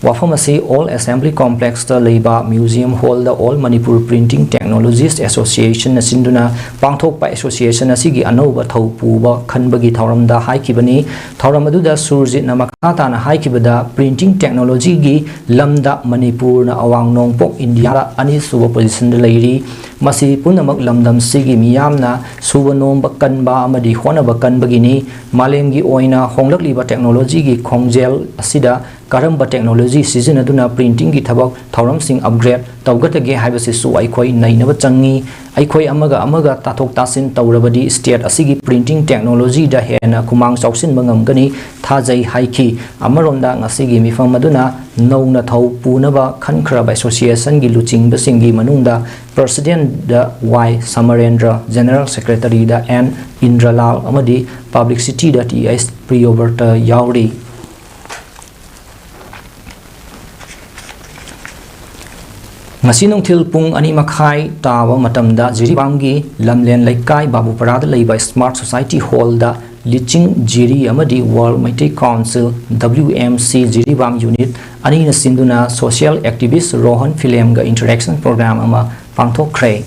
ꯋꯥꯐꯝ ꯑꯁꯤ All Assembly Complex ꯇ ꯂꯩꯕ Museum Hall ꯗ All Manipur Printing Technologists Association ꯅ ꯁꯤꯟꯗꯨꯅ ꯄꯥꯡꯊꯣꯛꯄ association ꯑꯁꯤꯒꯤ ꯑꯅꯧꯕ ꯊꯧ ꯄꯨꯕ ꯈꯟꯕꯒꯤ ꯊꯧꯔꯝꯗ ꯍꯥꯏꯈꯤꯕꯅꯤ꯫ ꯊꯧꯔꯝ ꯑꯗꯨꯗ ꯁꯨꯔꯖꯤꯠꯅ ꯃꯈꯥ ꯇꯥꯅ ꯍꯥꯏꯈꯤꯕꯗ, printing technology ꯒꯤ ꯂꯝꯗ ꯃꯅꯤꯄꯨꯔꯅ ꯑꯋꯥꯡ ꯅꯣꯡꯄꯣꯛ ꯏꯟꯗꯤꯌꯥꯗ ꯑꯅꯤꯁꯨꯕ position ꯗ ꯂꯩꯔꯤ꯫ ꯃꯁꯤ ꯄꯨꯝꯅꯃꯛ ꯂꯝꯗꯝꯁꯤꯒꯤ ꯃꯤꯌꯥꯝꯅ ꯁꯨꯕ ꯅꯣꯝꯕ ꯀꯟꯕ ꯑꯃꯗꯤ ꯍꯣꯠꯅꯕ ꯀꯟꯕꯒꯤꯅꯤ꯫ ꯃꯥꯂꯦꯝꯒꯤ ꯑꯣꯏꯅ ꯍꯣꯡꯂꯛꯂꯤꯕ technology ꯒꯤ ꯈꯣꯡꯖꯦꯜ ꯑꯁꯤꯗ ꯀꯔꯝꯕ technology ꯁꯤꯖꯤꯟꯅꯗꯨꯅ printing ꯒꯤ ꯊꯕꯛ ꯊꯧꯔꯝꯁꯤꯡ upgrade ꯇꯧꯒꯗꯒꯦ ꯍꯥꯏꯕꯁꯤꯁꯨ ꯑꯩꯈꯣꯏ ꯅꯩꯅꯕ ꯆꯪꯏ꯫ ꯑꯩꯈꯣꯏ ꯑꯃꯒ ꯑꯃꯒ ꯇꯥꯊꯣꯛ ꯇꯥꯁꯤꯟ ꯇꯧꯔꯕꯗꯤ state ꯑꯁꯤꯒꯤ printing technology ꯗ ꯍꯦꯟꯅ ꯈꯨꯃꯥꯡ ꯆꯥꯎꯁꯤꯟꯕ ꯉꯝꯒꯅꯤ ꯊꯥꯖꯩ ꯍꯥꯏꯈꯤ꯫ ꯑꯃꯔꯣꯝꯗ ꯉꯁꯤꯒꯤ ꯃꯤꯐꯝ ꯑꯗꯨꯅ ꯅꯧꯅ ꯊꯧ ꯄꯨꯅꯕ ꯈꯟꯈ꯭ꯔꯕ association ꯒꯤ ꯂꯨꯆꯤꯡꯕꯁꯤꯡꯒꯤ ꯃꯅꯨꯡꯗ President ꯗ ꯋꯥꯏ ꯁꯃꯔꯦꯟꯗ꯭ꯔ, General Secretary ꯗ ꯑꯦꯟ ꯏꯟꯗ꯭ꯔꯂꯥꯜ ꯑꯃꯗꯤ Publicity ꯗ ꯇꯤ ꯑꯩꯆ ꯄ꯭ꯔꯤꯌꯣꯕ꯭ꯔꯇ ꯌꯥꯎꯔꯤ꯫ ꯉꯁꯤ ꯅꯨꯡꯊꯤꯜ ꯄꯨꯡ ꯑꯅꯤ ꯃꯈꯥꯏ ꯇꯥꯕ ꯃꯇꯝꯗ ꯖꯤꯔꯤꯕꯥꯝꯒꯤ ꯂꯝꯂꯦꯟ ꯂꯩꯀꯥꯏ ꯕꯥꯕꯨꯄꯔꯥꯗ ꯂꯩꯕ Smart Society Hall ꯗ ꯂꯤꯆꯤꯡ ꯖꯤꯔꯤ ꯑꯃꯗꯤ World Meitei Council, W M C, Jiribam unit ꯑꯅꯤꯅ ꯁꯤꯟꯗꯨꯅ social activist Rohan ꯐꯤꯂꯦꯝꯒ interaction program ꯑꯃ ꯄꯥꯡꯊꯣꯛꯈ꯭ꯔꯦ꯫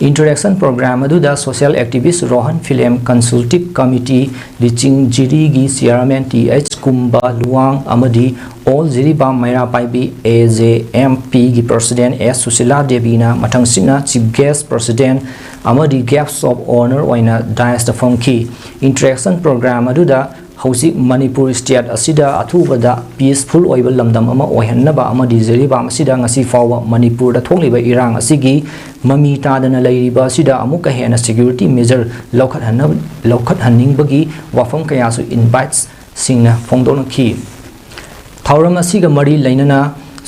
Interaction program ꯑꯗꯨꯗ social activist Rohan film Consultative Committee ꯂꯤꯆꯤꯡ ꯖꯤꯔꯤꯒꯤ Chairman T H ꯀꯨꯝꯕ ꯂꯨꯋꯥꯡ ꯑꯃꯗꯤ All Jiribam ꯃꯩꯔꯥ ꯄꯥꯏꯕꯤ, A J M P ꯒꯤ President ꯑꯦꯁ ꯁꯨꯁꯤꯂꯥ ꯗꯦꯕꯤꯅ ꯃꯊꯪꯁꯤꯠꯅ Chief Guest, President ꯑꯃꯗꯤ Guest of Honour ꯑꯣꯏꯅ dais ꯇ ꯐꯝꯈꯤ꯫ Interaction program ꯑꯗꯨꯗ ꯍꯧꯖꯤꯛ ꯃꯅꯤꯄꯨꯔ ꯁ꯭ꯇꯦꯠ ꯑꯁꯤꯗ ꯑꯊꯨꯕꯗ ꯄꯤꯁꯐꯨꯜ ꯑꯣꯏꯕ ꯂꯝꯗꯝ ꯑꯃ ꯑꯣꯏꯍꯟꯅꯕ ꯑꯃꯗꯤ ꯖꯤꯔꯤꯕꯥꯝ ꯑꯁꯤꯗ ꯉꯁꯤ ꯐꯥꯎꯕ ꯃꯅꯤꯄꯨꯔꯗ ꯊꯣꯛꯂꯤꯕ ꯏꯔꯥꯡ ꯑꯁꯤꯒꯤ ꯃꯃꯤ ꯇꯥꯗꯅ ꯂꯩꯔꯤꯕ ꯑꯁꯤꯗ ꯑꯃꯨꯛꯀ ꯍꯦꯟꯅ ꯁꯦꯀ꯭ꯌꯨꯔꯤꯇꯤ ꯃꯦꯖꯔ ꯂꯧꯈꯠꯍꯟꯅꯕ ꯂꯧꯈꯠꯍꯟꯅꯤꯡꯕꯒꯤ ꯋꯥꯐꯝ ꯀꯌꯥꯁꯨ ꯏꯟꯚꯥꯏꯠꯁꯁꯤꯡꯅ ꯐꯣꯡꯗꯣꯛꯅꯈꯤ꯫ ꯊꯧꯔꯝ ꯑꯁꯤꯒ ꯃꯔꯤ ꯂꯩꯅꯅ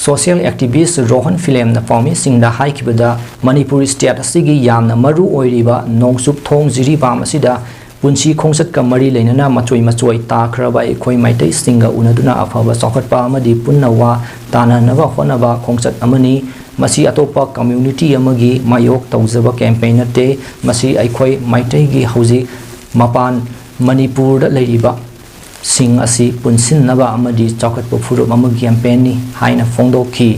ꯁꯣꯁꯤꯌꯦꯜ ꯑꯦꯛꯇꯤꯚꯤꯁ ꯔꯣꯍꯟ ꯐꯤꯂꯦꯝꯅ ꯄꯥꯎꯃꯤꯁꯤꯡꯗ ꯍꯥꯏꯈꯤꯕꯗ, ꯃꯅꯤꯄꯨꯔ ꯁ꯭ꯇꯦꯠ ꯑꯁꯤꯒꯤ ꯌꯥꯝꯅ ꯃꯔꯨ ꯑꯣꯏꯔꯤꯕ ꯅꯣꯡꯆꯨꯞ ꯊꯣꯡ ꯖꯤꯔꯤꯕꯥꯝ ꯑꯁꯤꯗ ꯄꯨꯟꯁꯤ ꯈꯣꯡꯆꯠꯀ ꯃꯔꯤ ꯂꯩꯅꯅ ꯃꯆꯣꯏ ꯃꯆꯣꯏ ꯇꯥꯈ꯭ꯔꯕ ꯑꯩꯈꯣꯏ ꯃꯩꯇꯩꯁꯤꯡꯒ ꯎꯅꯗꯨꯅ ꯑꯐꯕ ꯆꯥꯎꯈꯠꯄ ꯑꯃꯗꯤ ꯄꯨꯟꯅ ꯋꯥ ꯇꯥꯅꯅꯕ ꯍꯣꯠꯅꯕ ꯈꯣꯡꯆꯠ ꯑꯃꯅꯤ꯫ ꯃꯁꯤ ꯑꯇꯣꯞꯄ ꯀꯝꯃ꯭ꯌꯨꯅꯤꯇꯤ ꯑꯃꯒꯤ ꯃꯥꯌꯣꯛ ꯇꯧꯖꯕ ꯀꯦꯝꯄꯦꯟ ꯅꯠꯇꯦ꯫ ꯃꯁꯤ ꯑꯩꯈꯣꯏ ꯃꯩꯇꯩꯒꯤ ꯍꯧꯖꯤꯛ ꯃꯄꯥꯟ ꯃꯅꯤꯄꯨꯔꯗ ꯂꯩꯔꯤꯕ ꯁꯤꯡ ꯑꯁꯤ ꯄꯨꯟꯁꯤꯟꯅꯕ ꯑꯃꯗꯤ ꯆꯥꯎꯈꯠꯄ ꯐꯨꯔꯨꯞ ꯑꯃꯒꯤ ꯀꯦꯝꯄꯦꯟꯅꯤ ꯍꯥꯏꯅ ꯐꯣꯡꯗꯣꯛꯈꯤ꯫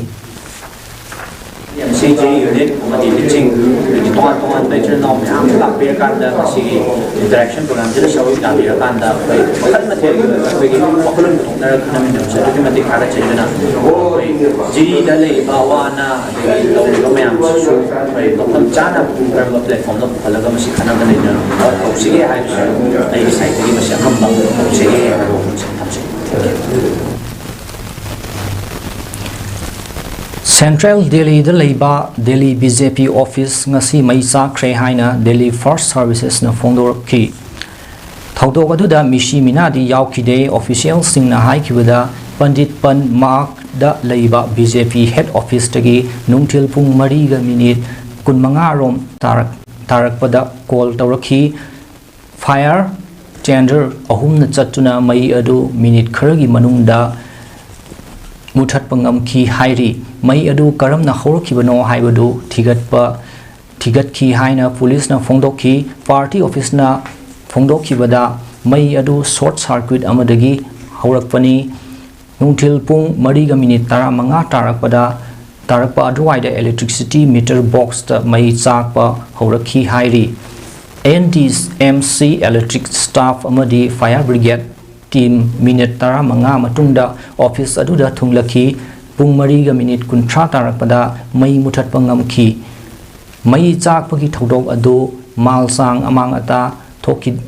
ꯁꯤ ꯖꯤ ꯌꯨꯅꯤꯠ ꯑꯃꯗꯤ ꯂꯤꯆꯤꯡ, ꯑꯗꯒꯤ ꯇꯣꯉꯥꯟ ꯇꯣꯉꯥꯟꯕ ꯏꯆꯤꯜ ꯏꯅꯥꯎ ꯃꯌꯥꯝ ꯂꯥꯛꯄꯤꯔꯀꯥꯟꯗ ꯃꯁꯤꯒꯤ ꯏꯟꯇꯔꯦꯛꯁꯟ ꯄ꯭ꯔꯣꯒ꯭ꯔꯥꯝꯁꯤꯗ ꯁꯔꯨꯛ ꯌꯥꯕꯤꯔꯀꯥꯟꯗ ꯑꯩꯈꯣꯏ ꯃꯈꯜ ꯃꯊꯦꯜꯒꯤ ꯑꯣꯏꯕ ꯑꯩꯈꯣꯏꯒꯤ ꯋꯥꯈꯜꯂꯣꯟ ꯄꯨꯊꯣꯛꯅꯔꯒ ꯈꯟꯅꯃꯤꯟꯅꯕꯁꯦ ꯑꯗꯨꯛꯀꯤ ꯃꯇꯤꯛ ꯊꯥꯒꯠꯆꯩ꯫ ꯑꯗꯨꯅ ꯑꯩꯈꯣꯏ ꯖꯤꯔꯤꯗ ꯂꯩꯔꯤꯕ ꯑꯋꯥ ꯑꯅꯥ ꯑꯗꯒꯤ ꯇꯧꯔꯤꯕ ꯃꯌꯥꯝꯁꯤꯁꯨ ꯑꯩꯈꯣꯏ ꯃꯐꯝ ꯆꯥꯅ ꯄꯨꯈ꯭ꯔꯕ ꯄ꯭ꯂꯦꯠꯐꯣꯝꯗ ꯄꯨꯈꯠꯂꯒ ꯃꯁꯤ ꯈꯟꯅꯕ ꯂꯩꯅ ꯇꯧꯁꯤꯒꯦ ꯍꯥꯏꯕꯁꯤ ꯑꯩꯒꯤ ꯁꯥꯏꯠꯇꯒꯤ ꯃꯁꯤ ꯑꯉꯝꯕ ꯇꯧꯖꯒꯦ ꯍꯥꯏꯕ ꯋꯥꯐꯝꯁꯤ ꯊꯝꯖꯩ꯫ ꯁꯦꯟꯇ꯭ꯔꯦꯜ ꯗꯦꯜꯂꯤꯗ ꯂꯩꯕ Delhi B J P office ꯉꯁꯤ ꯃꯩ ꯆꯥꯛꯈ꯭ꯔꯦ ꯍꯥꯏꯅ ꯗꯦꯜꯂꯤ ꯐꯥꯔꯁ ꯁꯥꯔꯚꯤꯁꯦꯁꯅ ꯐꯣꯡꯗꯣꯔꯛꯈꯤ꯫ ꯊꯧꯗꯣꯛ ꯑꯗꯨꯗ ꯃꯤꯁꯤ ꯃꯤꯅꯥꯗꯤ ꯌꯥꯎꯈꯤꯗꯦ꯫ ꯑꯣꯐꯤꯁꯤꯌꯦꯜꯁꯤꯡꯅ ꯍꯥꯏꯈꯤꯕꯗ, ꯄꯟꯗꯤꯠ ꯄꯟ ꯃꯥꯔꯒꯗ ꯂꯩꯕ ꯕꯤ ꯖꯦ ꯄꯤ ꯍꯦꯗ ꯑꯣꯐꯤꯁꯇꯒꯤ ꯅꯨꯡꯊꯤꯜ ꯄꯨꯡ ꯃꯔꯤꯒ ꯃꯤꯅꯤꯠ ꯀꯨꯟꯃꯉꯥ ꯔꯣꯝ ꯇꯥꯔꯛ-, ꯇꯥꯔꯛꯄꯗ ꯀꯣꯜ ꯇꯧꯔꯛꯈꯤ꯫ ꯐꯥꯌꯔ ꯇꯦꯟꯗꯔ ꯑꯍꯨꯝꯅ ꯆꯠꯇꯨꯅ ꯃꯩ ꯑꯗꯨ ꯃꯤꯅꯤꯠ ꯈꯔꯒꯤ ꯃꯅꯨꯡꯗ ꯃꯨꯊꯠꯄ ꯉꯝꯈꯤ ꯍꯥꯏꯔꯤ꯫ ꯃꯩ ꯑꯗꯨ ꯀꯔꯝꯅ ꯍꯧꯔꯛꯈꯤꯕꯅꯣ ꯍꯥꯏꯕꯗꯨ ꯊꯤꯒꯠꯄ, ꯊꯤꯒꯠꯈꯤ ꯍꯥꯏꯅ ꯄꯨꯂꯤꯁꯅ ꯐꯣꯡꯗꯣꯛꯈꯤ꯫ ꯄꯥꯔꯇꯤ ꯑꯣꯐꯤꯁꯅ ꯐꯣꯡꯗꯣꯛꯈꯤꯕꯗ, ꯃꯩ ꯑꯗꯨ ꯁꯣꯔꯠ ꯁꯥꯔꯀ꯭ꯌꯨꯠ ꯑꯃꯗꯒꯤ ꯍꯧꯔꯛꯄꯅꯤ꯫ ꯅꯨꯡꯊꯤꯜ ꯄꯨꯡ ꯃꯔꯤꯒ ꯃꯤꯅꯤꯠ ꯇꯔꯥꯃꯉꯥ ꯇꯥꯔꯛꯄꯗ, ꯇꯥꯔꯛꯄ ꯑꯗꯨꯋꯥꯏꯗ electricity meter boxꯇ ꯃꯩ ꯆꯥꯛꯄ ꯍꯧꯔꯛꯈꯤ ꯍꯥꯏꯔꯤ꯫ N D M C electric staff ꯑꯃꯗꯤ fire brigade team ꯃꯤꯅꯤꯠ ꯇꯔꯥꯃꯉꯥ ꯃꯇꯨꯡꯗ ꯑꯣꯐꯤꯁ ꯑꯗꯨꯗ ꯊꯨꯡꯂꯈꯤ꯫ ꯄꯨꯡ ꯃꯔꯤꯒ ꯃꯤꯅꯤꯠ ꯀꯨꯟꯊ꯭ꯔꯥ ꯇꯥꯔꯛꯄꯗ ꯃꯩ ꯃꯨꯊꯠꯄ ꯉꯝꯈꯤ꯫ ꯃꯩ ꯆꯥꯛꯄꯒꯤ ꯊꯧꯗꯣꯛ ꯑꯗꯨ ꯃꯥꯜꯁꯥꯡ ꯑꯃꯥꯡ ꯑꯇꯥ ꯊꯣꯛꯈꯤ-,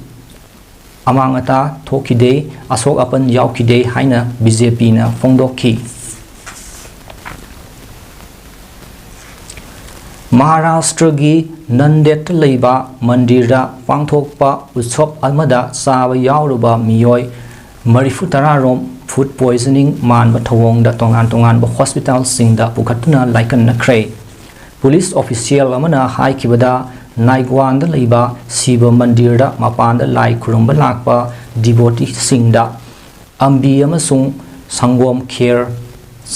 ꯑꯃꯥꯡ ꯑꯇꯥ ꯊꯣꯛꯈꯤꯗꯦ, ꯑꯁꯣꯛ ꯑꯄꯟ ꯌꯥꯎꯈꯤꯗꯦ ꯍꯥꯏꯅ ꯕꯤ ꯖꯦ ꯄꯤꯅ ꯐꯣꯡꯗꯣꯛꯈꯤ꯫ ꯃꯍꯥꯔꯥꯁꯇ꯭ꯔꯒꯤ ꯅꯟꯗꯦꯠꯇ ꯂꯩꯕ ꯃꯟꯗꯤꯔꯗ ꯄꯥꯡꯊꯣꯛꯄ ꯎꯠꯁꯕ ꯑꯃꯗ ꯆꯥꯕ ꯌꯥꯎꯔꯨꯕ ꯃꯤꯑꯣꯏ ꯃꯔꯤꯐꯨ ꯇꯔꯥ ꯔꯣꯝ ꯐꯨꯗ ꯄꯣꯏꯖꯅꯤꯡ ꯃꯥꯟꯕ ꯊꯧꯑꯣꯡꯗ ꯇꯣꯉꯥꯟ ꯇꯣꯉꯥꯟꯕ ꯍꯣꯁꯄꯤꯇꯥꯜꯁꯤꯡꯗ ꯄꯨꯈꯠꯇꯨꯅ ꯂꯥꯏꯀꯠꯅꯈ꯭ꯔꯦ꯫ ꯄꯨꯂꯤꯁ ꯑꯣꯐꯤꯁꯤꯌꯦꯜ ꯑꯃꯅ ꯍꯥꯏꯈꯤꯕꯗ, ꯅꯥꯏꯒ꯭ꯋꯥꯟꯗ ꯂꯩꯕ ꯁꯤꯕ ꯃꯟꯗꯤꯔꯗ ꯃꯄꯥꯟꯗ ꯂꯥꯏ ꯈꯨꯔꯨꯝꯕ ꯂꯥꯛꯄ ꯗꯤꯚꯣꯇꯤꯁꯤꯡꯗ ꯑꯝꯕꯤ ꯑꯃꯁꯨꯡ ꯁꯪꯒꯣꯝ ꯈꯦꯔ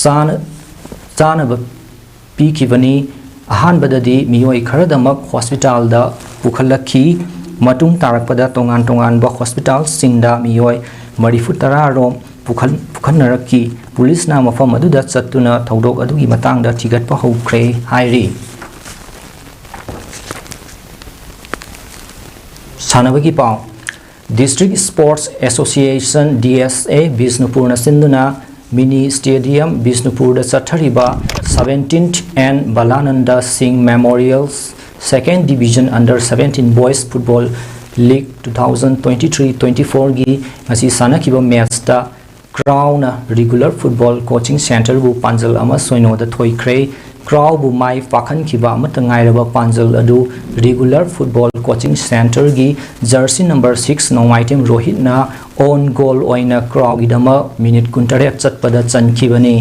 ꯆꯥꯅ-, ꯆꯥꯅꯕ ꯄꯤꯈꯤꯕꯅꯤ꯫ ꯑꯍꯥꯟꯕꯗꯗꯤ ꯃꯤꯑꯣꯏ ꯈꯔꯗꯃꯛ ꯍꯣꯁꯄꯤꯇꯥꯜꯗ ꯄꯨꯈꯠꯂꯛꯈꯤ꯫ ꯃꯇꯨꯡ ꯇꯥꯔꯛꯄꯗ ꯇꯣꯉꯥꯟ ꯇꯣꯉꯥꯟꯕ ꯍꯣꯁꯄꯤꯇꯥꯜꯁꯤꯡꯗ ꯃꯤꯑꯣꯏ ꯃꯔꯤꯐꯨ ꯇꯔꯥ ꯔꯣꯝ ꯄꯨꯈꯠ-, ꯄꯨꯈꯠꯅꯔꯛꯈꯤ꯫ ꯄꯨꯂꯤꯁꯅ ꯃꯐꯝ ꯑꯗꯨꯗ ꯆꯠꯇꯨꯅ ꯊꯧꯗꯣꯛ ꯑꯗꯨꯒꯤ ꯃꯇꯥꯡꯗ ꯊꯤꯒꯠꯄ ꯍꯧꯈ꯭ꯔꯦ ꯍꯥꯏꯔꯤ꯫ ꯁꯥꯟꯅꯕꯒꯤ ꯄꯥꯎ꯫ District Sports Association, D S A, ꯕꯤꯁꯅꯨꯄꯨꯔꯅ ꯁꯤꯟꯗꯨꯅ ꯃꯤꯅꯤ ꯁ꯭ꯇꯦꯗꯤꯌꯝ ꯕꯤꯁꯅꯨꯄꯨꯔꯗ ꯆꯠꯊꯔꯤꯕ seventeenth and ꯕꯂꯥꯅꯟꯗ ꯁꯤꯡ Memorial Second Division Under Seventeen Boys Football League two thousand twenty-three twenty-fourꯒꯤ ꯉꯁꯤ ꯁꯥꯟꯅꯈꯤꯕ ꯃꯦꯠꯆꯇ ꯀ꯭ꯔꯥꯎꯅ ꯔꯤꯒꯨꯂꯔ ꯐꯨꯠꯕꯣꯜ ꯀꯣꯆꯤꯡ ꯁꯦꯟꯇꯔꯕꯨ ꯄꯥꯟꯖꯜ ꯑꯃ ꯁꯣꯏꯅꯣꯗ ꯊꯣꯏꯈ꯭ꯔꯦ꯫ ꯀ꯭ꯔꯥꯎꯕꯨ ꯃꯥꯏ ꯄꯥꯛꯍꯟꯈꯤꯕ ꯑꯃꯠꯇ ꯉꯥꯏꯔꯕ ꯄꯥꯟꯖꯜ ꯑꯗꯨ ꯔꯤꯒꯨꯂꯔ ꯐꯨꯠꯕꯣꯜ ꯀꯣꯆꯤꯡ ꯁꯦꯟꯇꯔꯒꯤ ꯖꯔꯁꯤ ꯅꯝꯕꯔ ꯁꯤꯛꯁ ꯅꯣꯡꯃꯥꯏꯊꯦꯝ ꯔꯣꯍꯤꯠꯅ ꯑꯣꯟ ꯒꯣꯜ ꯑꯣꯏꯅ ꯀ꯭ꯔꯥꯎꯒꯤꯗꯃꯛ ꯃꯤꯅꯤꯠ ꯀꯨꯟꯇꯔꯦꯠ ꯆꯠꯄꯗ ꯆꯟꯈꯤꯕꯅꯤ꯫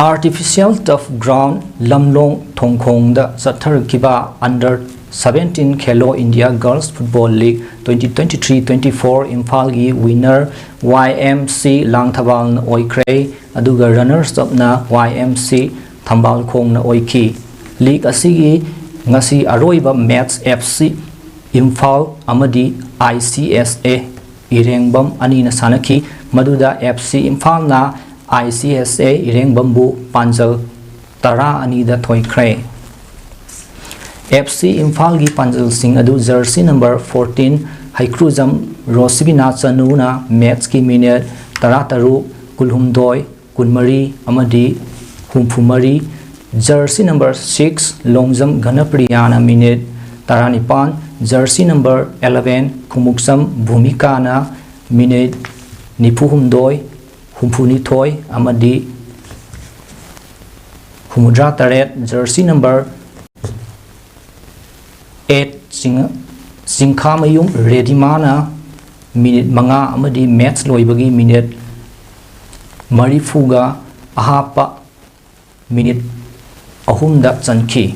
Artificial Turf Ground ꯂꯝꯂꯣꯡ ꯊꯣꯡꯈꯣꯡꯗ ꯆꯠꯊꯔꯛꯈꯤꯕ Under Seventeen Khelo India Girls Football League twenty twenty-three twenty-four ꯏꯝꯐꯥꯜꯒꯤ winner Y M C ꯂꯥꯡꯊꯕꯥꯜꯅ ꯑꯣꯏꯈ꯭ꯔꯦ, ꯑꯗꯨꯒ runners upꯅ Y M C ꯊꯝꯕꯥꯜꯈꯣꯡꯅ ꯑꯣꯏꯈꯤ꯫ League ꯑꯁꯤꯒꯤ ꯉꯁꯤ ꯑꯔꯣꯏꯕ match F C ꯏꯝꯐꯥꯜ ꯑꯃꯗꯤ I C S A ꯏꯔꯦꯡꯕꯝ ꯑꯅꯤꯅ ꯁꯥꯟꯅꯈꯤ, ꯃꯗꯨꯗ F C ꯏꯝꯐꯥꯜꯅ I C S A ꯏꯔꯦꯡꯕꯝꯕꯨ ꯄꯥꯟꯖꯜ ꯇꯔꯥ ꯑꯅꯤꯗ ꯊꯣꯏꯈ꯭ꯔꯦ꯫ F C ꯏꯝꯐꯥꯜꯒꯤ ꯄꯥꯟꯖꯜꯁꯤꯡ ꯑꯗꯨ ꯖꯔꯁꯤ ꯅꯝꯕꯔ ꯐꯣꯔꯇꯤꯟ ꯍꯩꯀ꯭ꯔꯨꯖꯝ ꯔꯣꯁꯤꯕꯤꯅꯥ ꯆꯅꯨꯅ ꯃꯦꯠꯁꯀꯤ ꯃꯤꯅꯤꯠ ꯇꯔꯥꯇꯔꯨꯛ, ꯀꯨꯟꯍꯨꯝꯗꯣꯏ, ꯀꯨꯟꯃꯔꯤ ꯑꯃꯗꯤ ꯍꯨꯝꯐꯨꯃꯔꯤ Jersey number six Longjam ꯘꯅꯄ꯭ꯔꯤꯌꯥꯅ minute ꯇꯔꯥꯅꯤꯄꯥꯟ, jersey number eleven Khumukcham ꯚꯨꯃꯤꯀꯥꯅ minute ꯅꯤꯐꯨꯍꯨꯝꯗꯣꯏ, ꯍꯨꯝꯐꯨꯅꯤꯊꯣꯏ ꯑꯃꯗꯤ ꯍꯨꯝꯐꯨꯇꯔꯦꯠ, jersey number eight ꯆꯤꯡ-, ꯆꯤꯡꯈꯥꯃꯌꯨꯝ ꯔꯦꯗꯤꯃꯥꯅ ꯃꯤꯅꯤꯠ ꯃꯉꯥ ꯑꯃꯗꯤ match ꯂꯣꯏꯕꯒꯤ ꯃꯤꯅꯤꯠ ꯃꯔꯤꯐꯨꯒ ꯑꯍꯥꯞꯄ ꯃꯤꯅꯤꯠ ꯑꯍꯨꯝꯗ ꯆꯟꯈꯤ꯫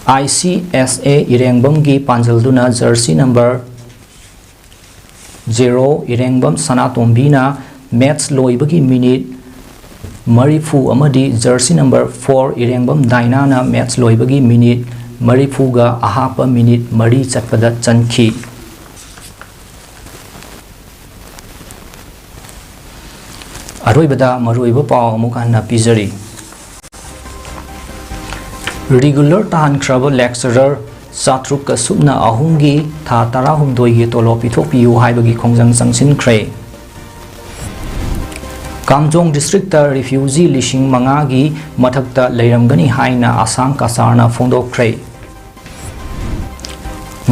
I C S A ꯏꯔꯦꯡꯕꯝꯒꯤ ꯄꯥꯟꯖꯜꯗꯨꯅ jersey number zero ꯏꯔꯦꯡꯕꯝ ꯁꯅꯥꯇꯣꯝꯕꯤꯅ match ꯂꯣꯏꯕꯒꯤ ꯃꯤꯅꯤꯠ ꯃꯔꯤꯐꯨ ꯑꯃꯗꯤ jersey number four ꯏꯔꯦꯡꯕꯝ ꯗꯥꯏꯅꯥꯅ match ꯂꯣꯏꯕꯒꯤ ꯃꯤꯅꯤꯠ ꯃꯔꯤꯐꯨꯒ ꯑꯍꯥꯞꯄ ꯃꯤꯅꯤꯠ ꯃꯔꯤ ꯆꯠꯄꯗ ꯆꯟꯈꯤ꯫ ꯑꯔꯣꯏꯕꯗ ꯃꯔꯨꯑꯣꯏꯕ ꯄꯥꯎ ꯑꯃꯨꯛ ꯍꯟꯅ ꯄꯤꯖꯔꯤ꯫ Regular ꯇꯥꯍꯟꯈ꯭ꯔꯕ lecturer ꯆꯥꯇ꯭ꯔꯨꯛꯀ ꯁꯨꯞꯅ ꯑꯍꯨꯝꯒꯤ ꯊꯥ ꯇꯔꯥꯍꯨꯝꯗꯣꯏꯒꯤ ꯇꯣꯂꯣꯞ ꯄꯤꯊꯣꯛꯄꯤꯌꯨ ꯍꯥꯏꯕꯒꯤ ꯈꯣꯡꯖꯪ ꯆꯪꯁꯤꯟꯈ꯭ꯔꯦ꯫ ꯀꯥꯝꯖꯣꯡ district ꯇ refugee ꯂꯤꯁꯤꯡ ꯃꯉꯥꯒꯤ ꯃꯊꯛꯇ ꯂꯩꯔꯝꯒꯅꯤ ꯍꯥꯏꯅ ꯑꯁꯥꯝ ꯀꯁꯥꯔꯅ ꯐꯣꯡꯗꯣꯛꯈ꯭ꯔꯦ꯫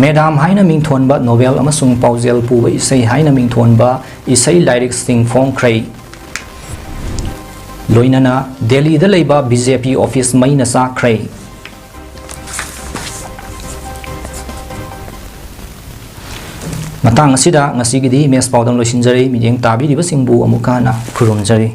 ꯃꯦꯗꯥꯝ ꯍꯥꯏꯅ ꯃꯤꯡꯊꯣꯟꯕ novel ꯑꯃꯁꯨꯡ ꯄꯥꯎꯖꯦꯜ ꯄꯨꯕ ꯏꯁꯩ ꯍꯥꯏꯅ ꯃꯤꯡꯊꯣꯟꯕ ꯏꯁꯩ ꯂꯥꯏꯔꯤꯛꯁꯤꯡ ꯐꯣꯡꯈ꯭ꯔꯦ꯫ ꯂꯣꯏꯅꯅ ꯗꯦꯜꯂꯤꯗ ꯂꯩꯕ B J P office ꯃꯩꯅ ꯆꯥꯛꯈ꯭ꯔꯦ꯫ ꯃꯇꯥꯡ ꯑꯁꯤꯗ ꯉꯁꯤꯒꯤꯗꯤ ꯃꯦꯁ ꯄꯥꯎꯗꯝ ꯂꯣꯏꯁꯤꯟꯖꯔꯦ꯫ ꯃꯤꯠꯌꯦꯡ ꯇꯥꯕꯤꯔꯤꯕꯁꯤꯡꯕꯨ ꯑꯃꯨꯛꯀ ꯍꯟꯅ ꯈꯨꯔꯨꯝꯖꯔꯤ꯫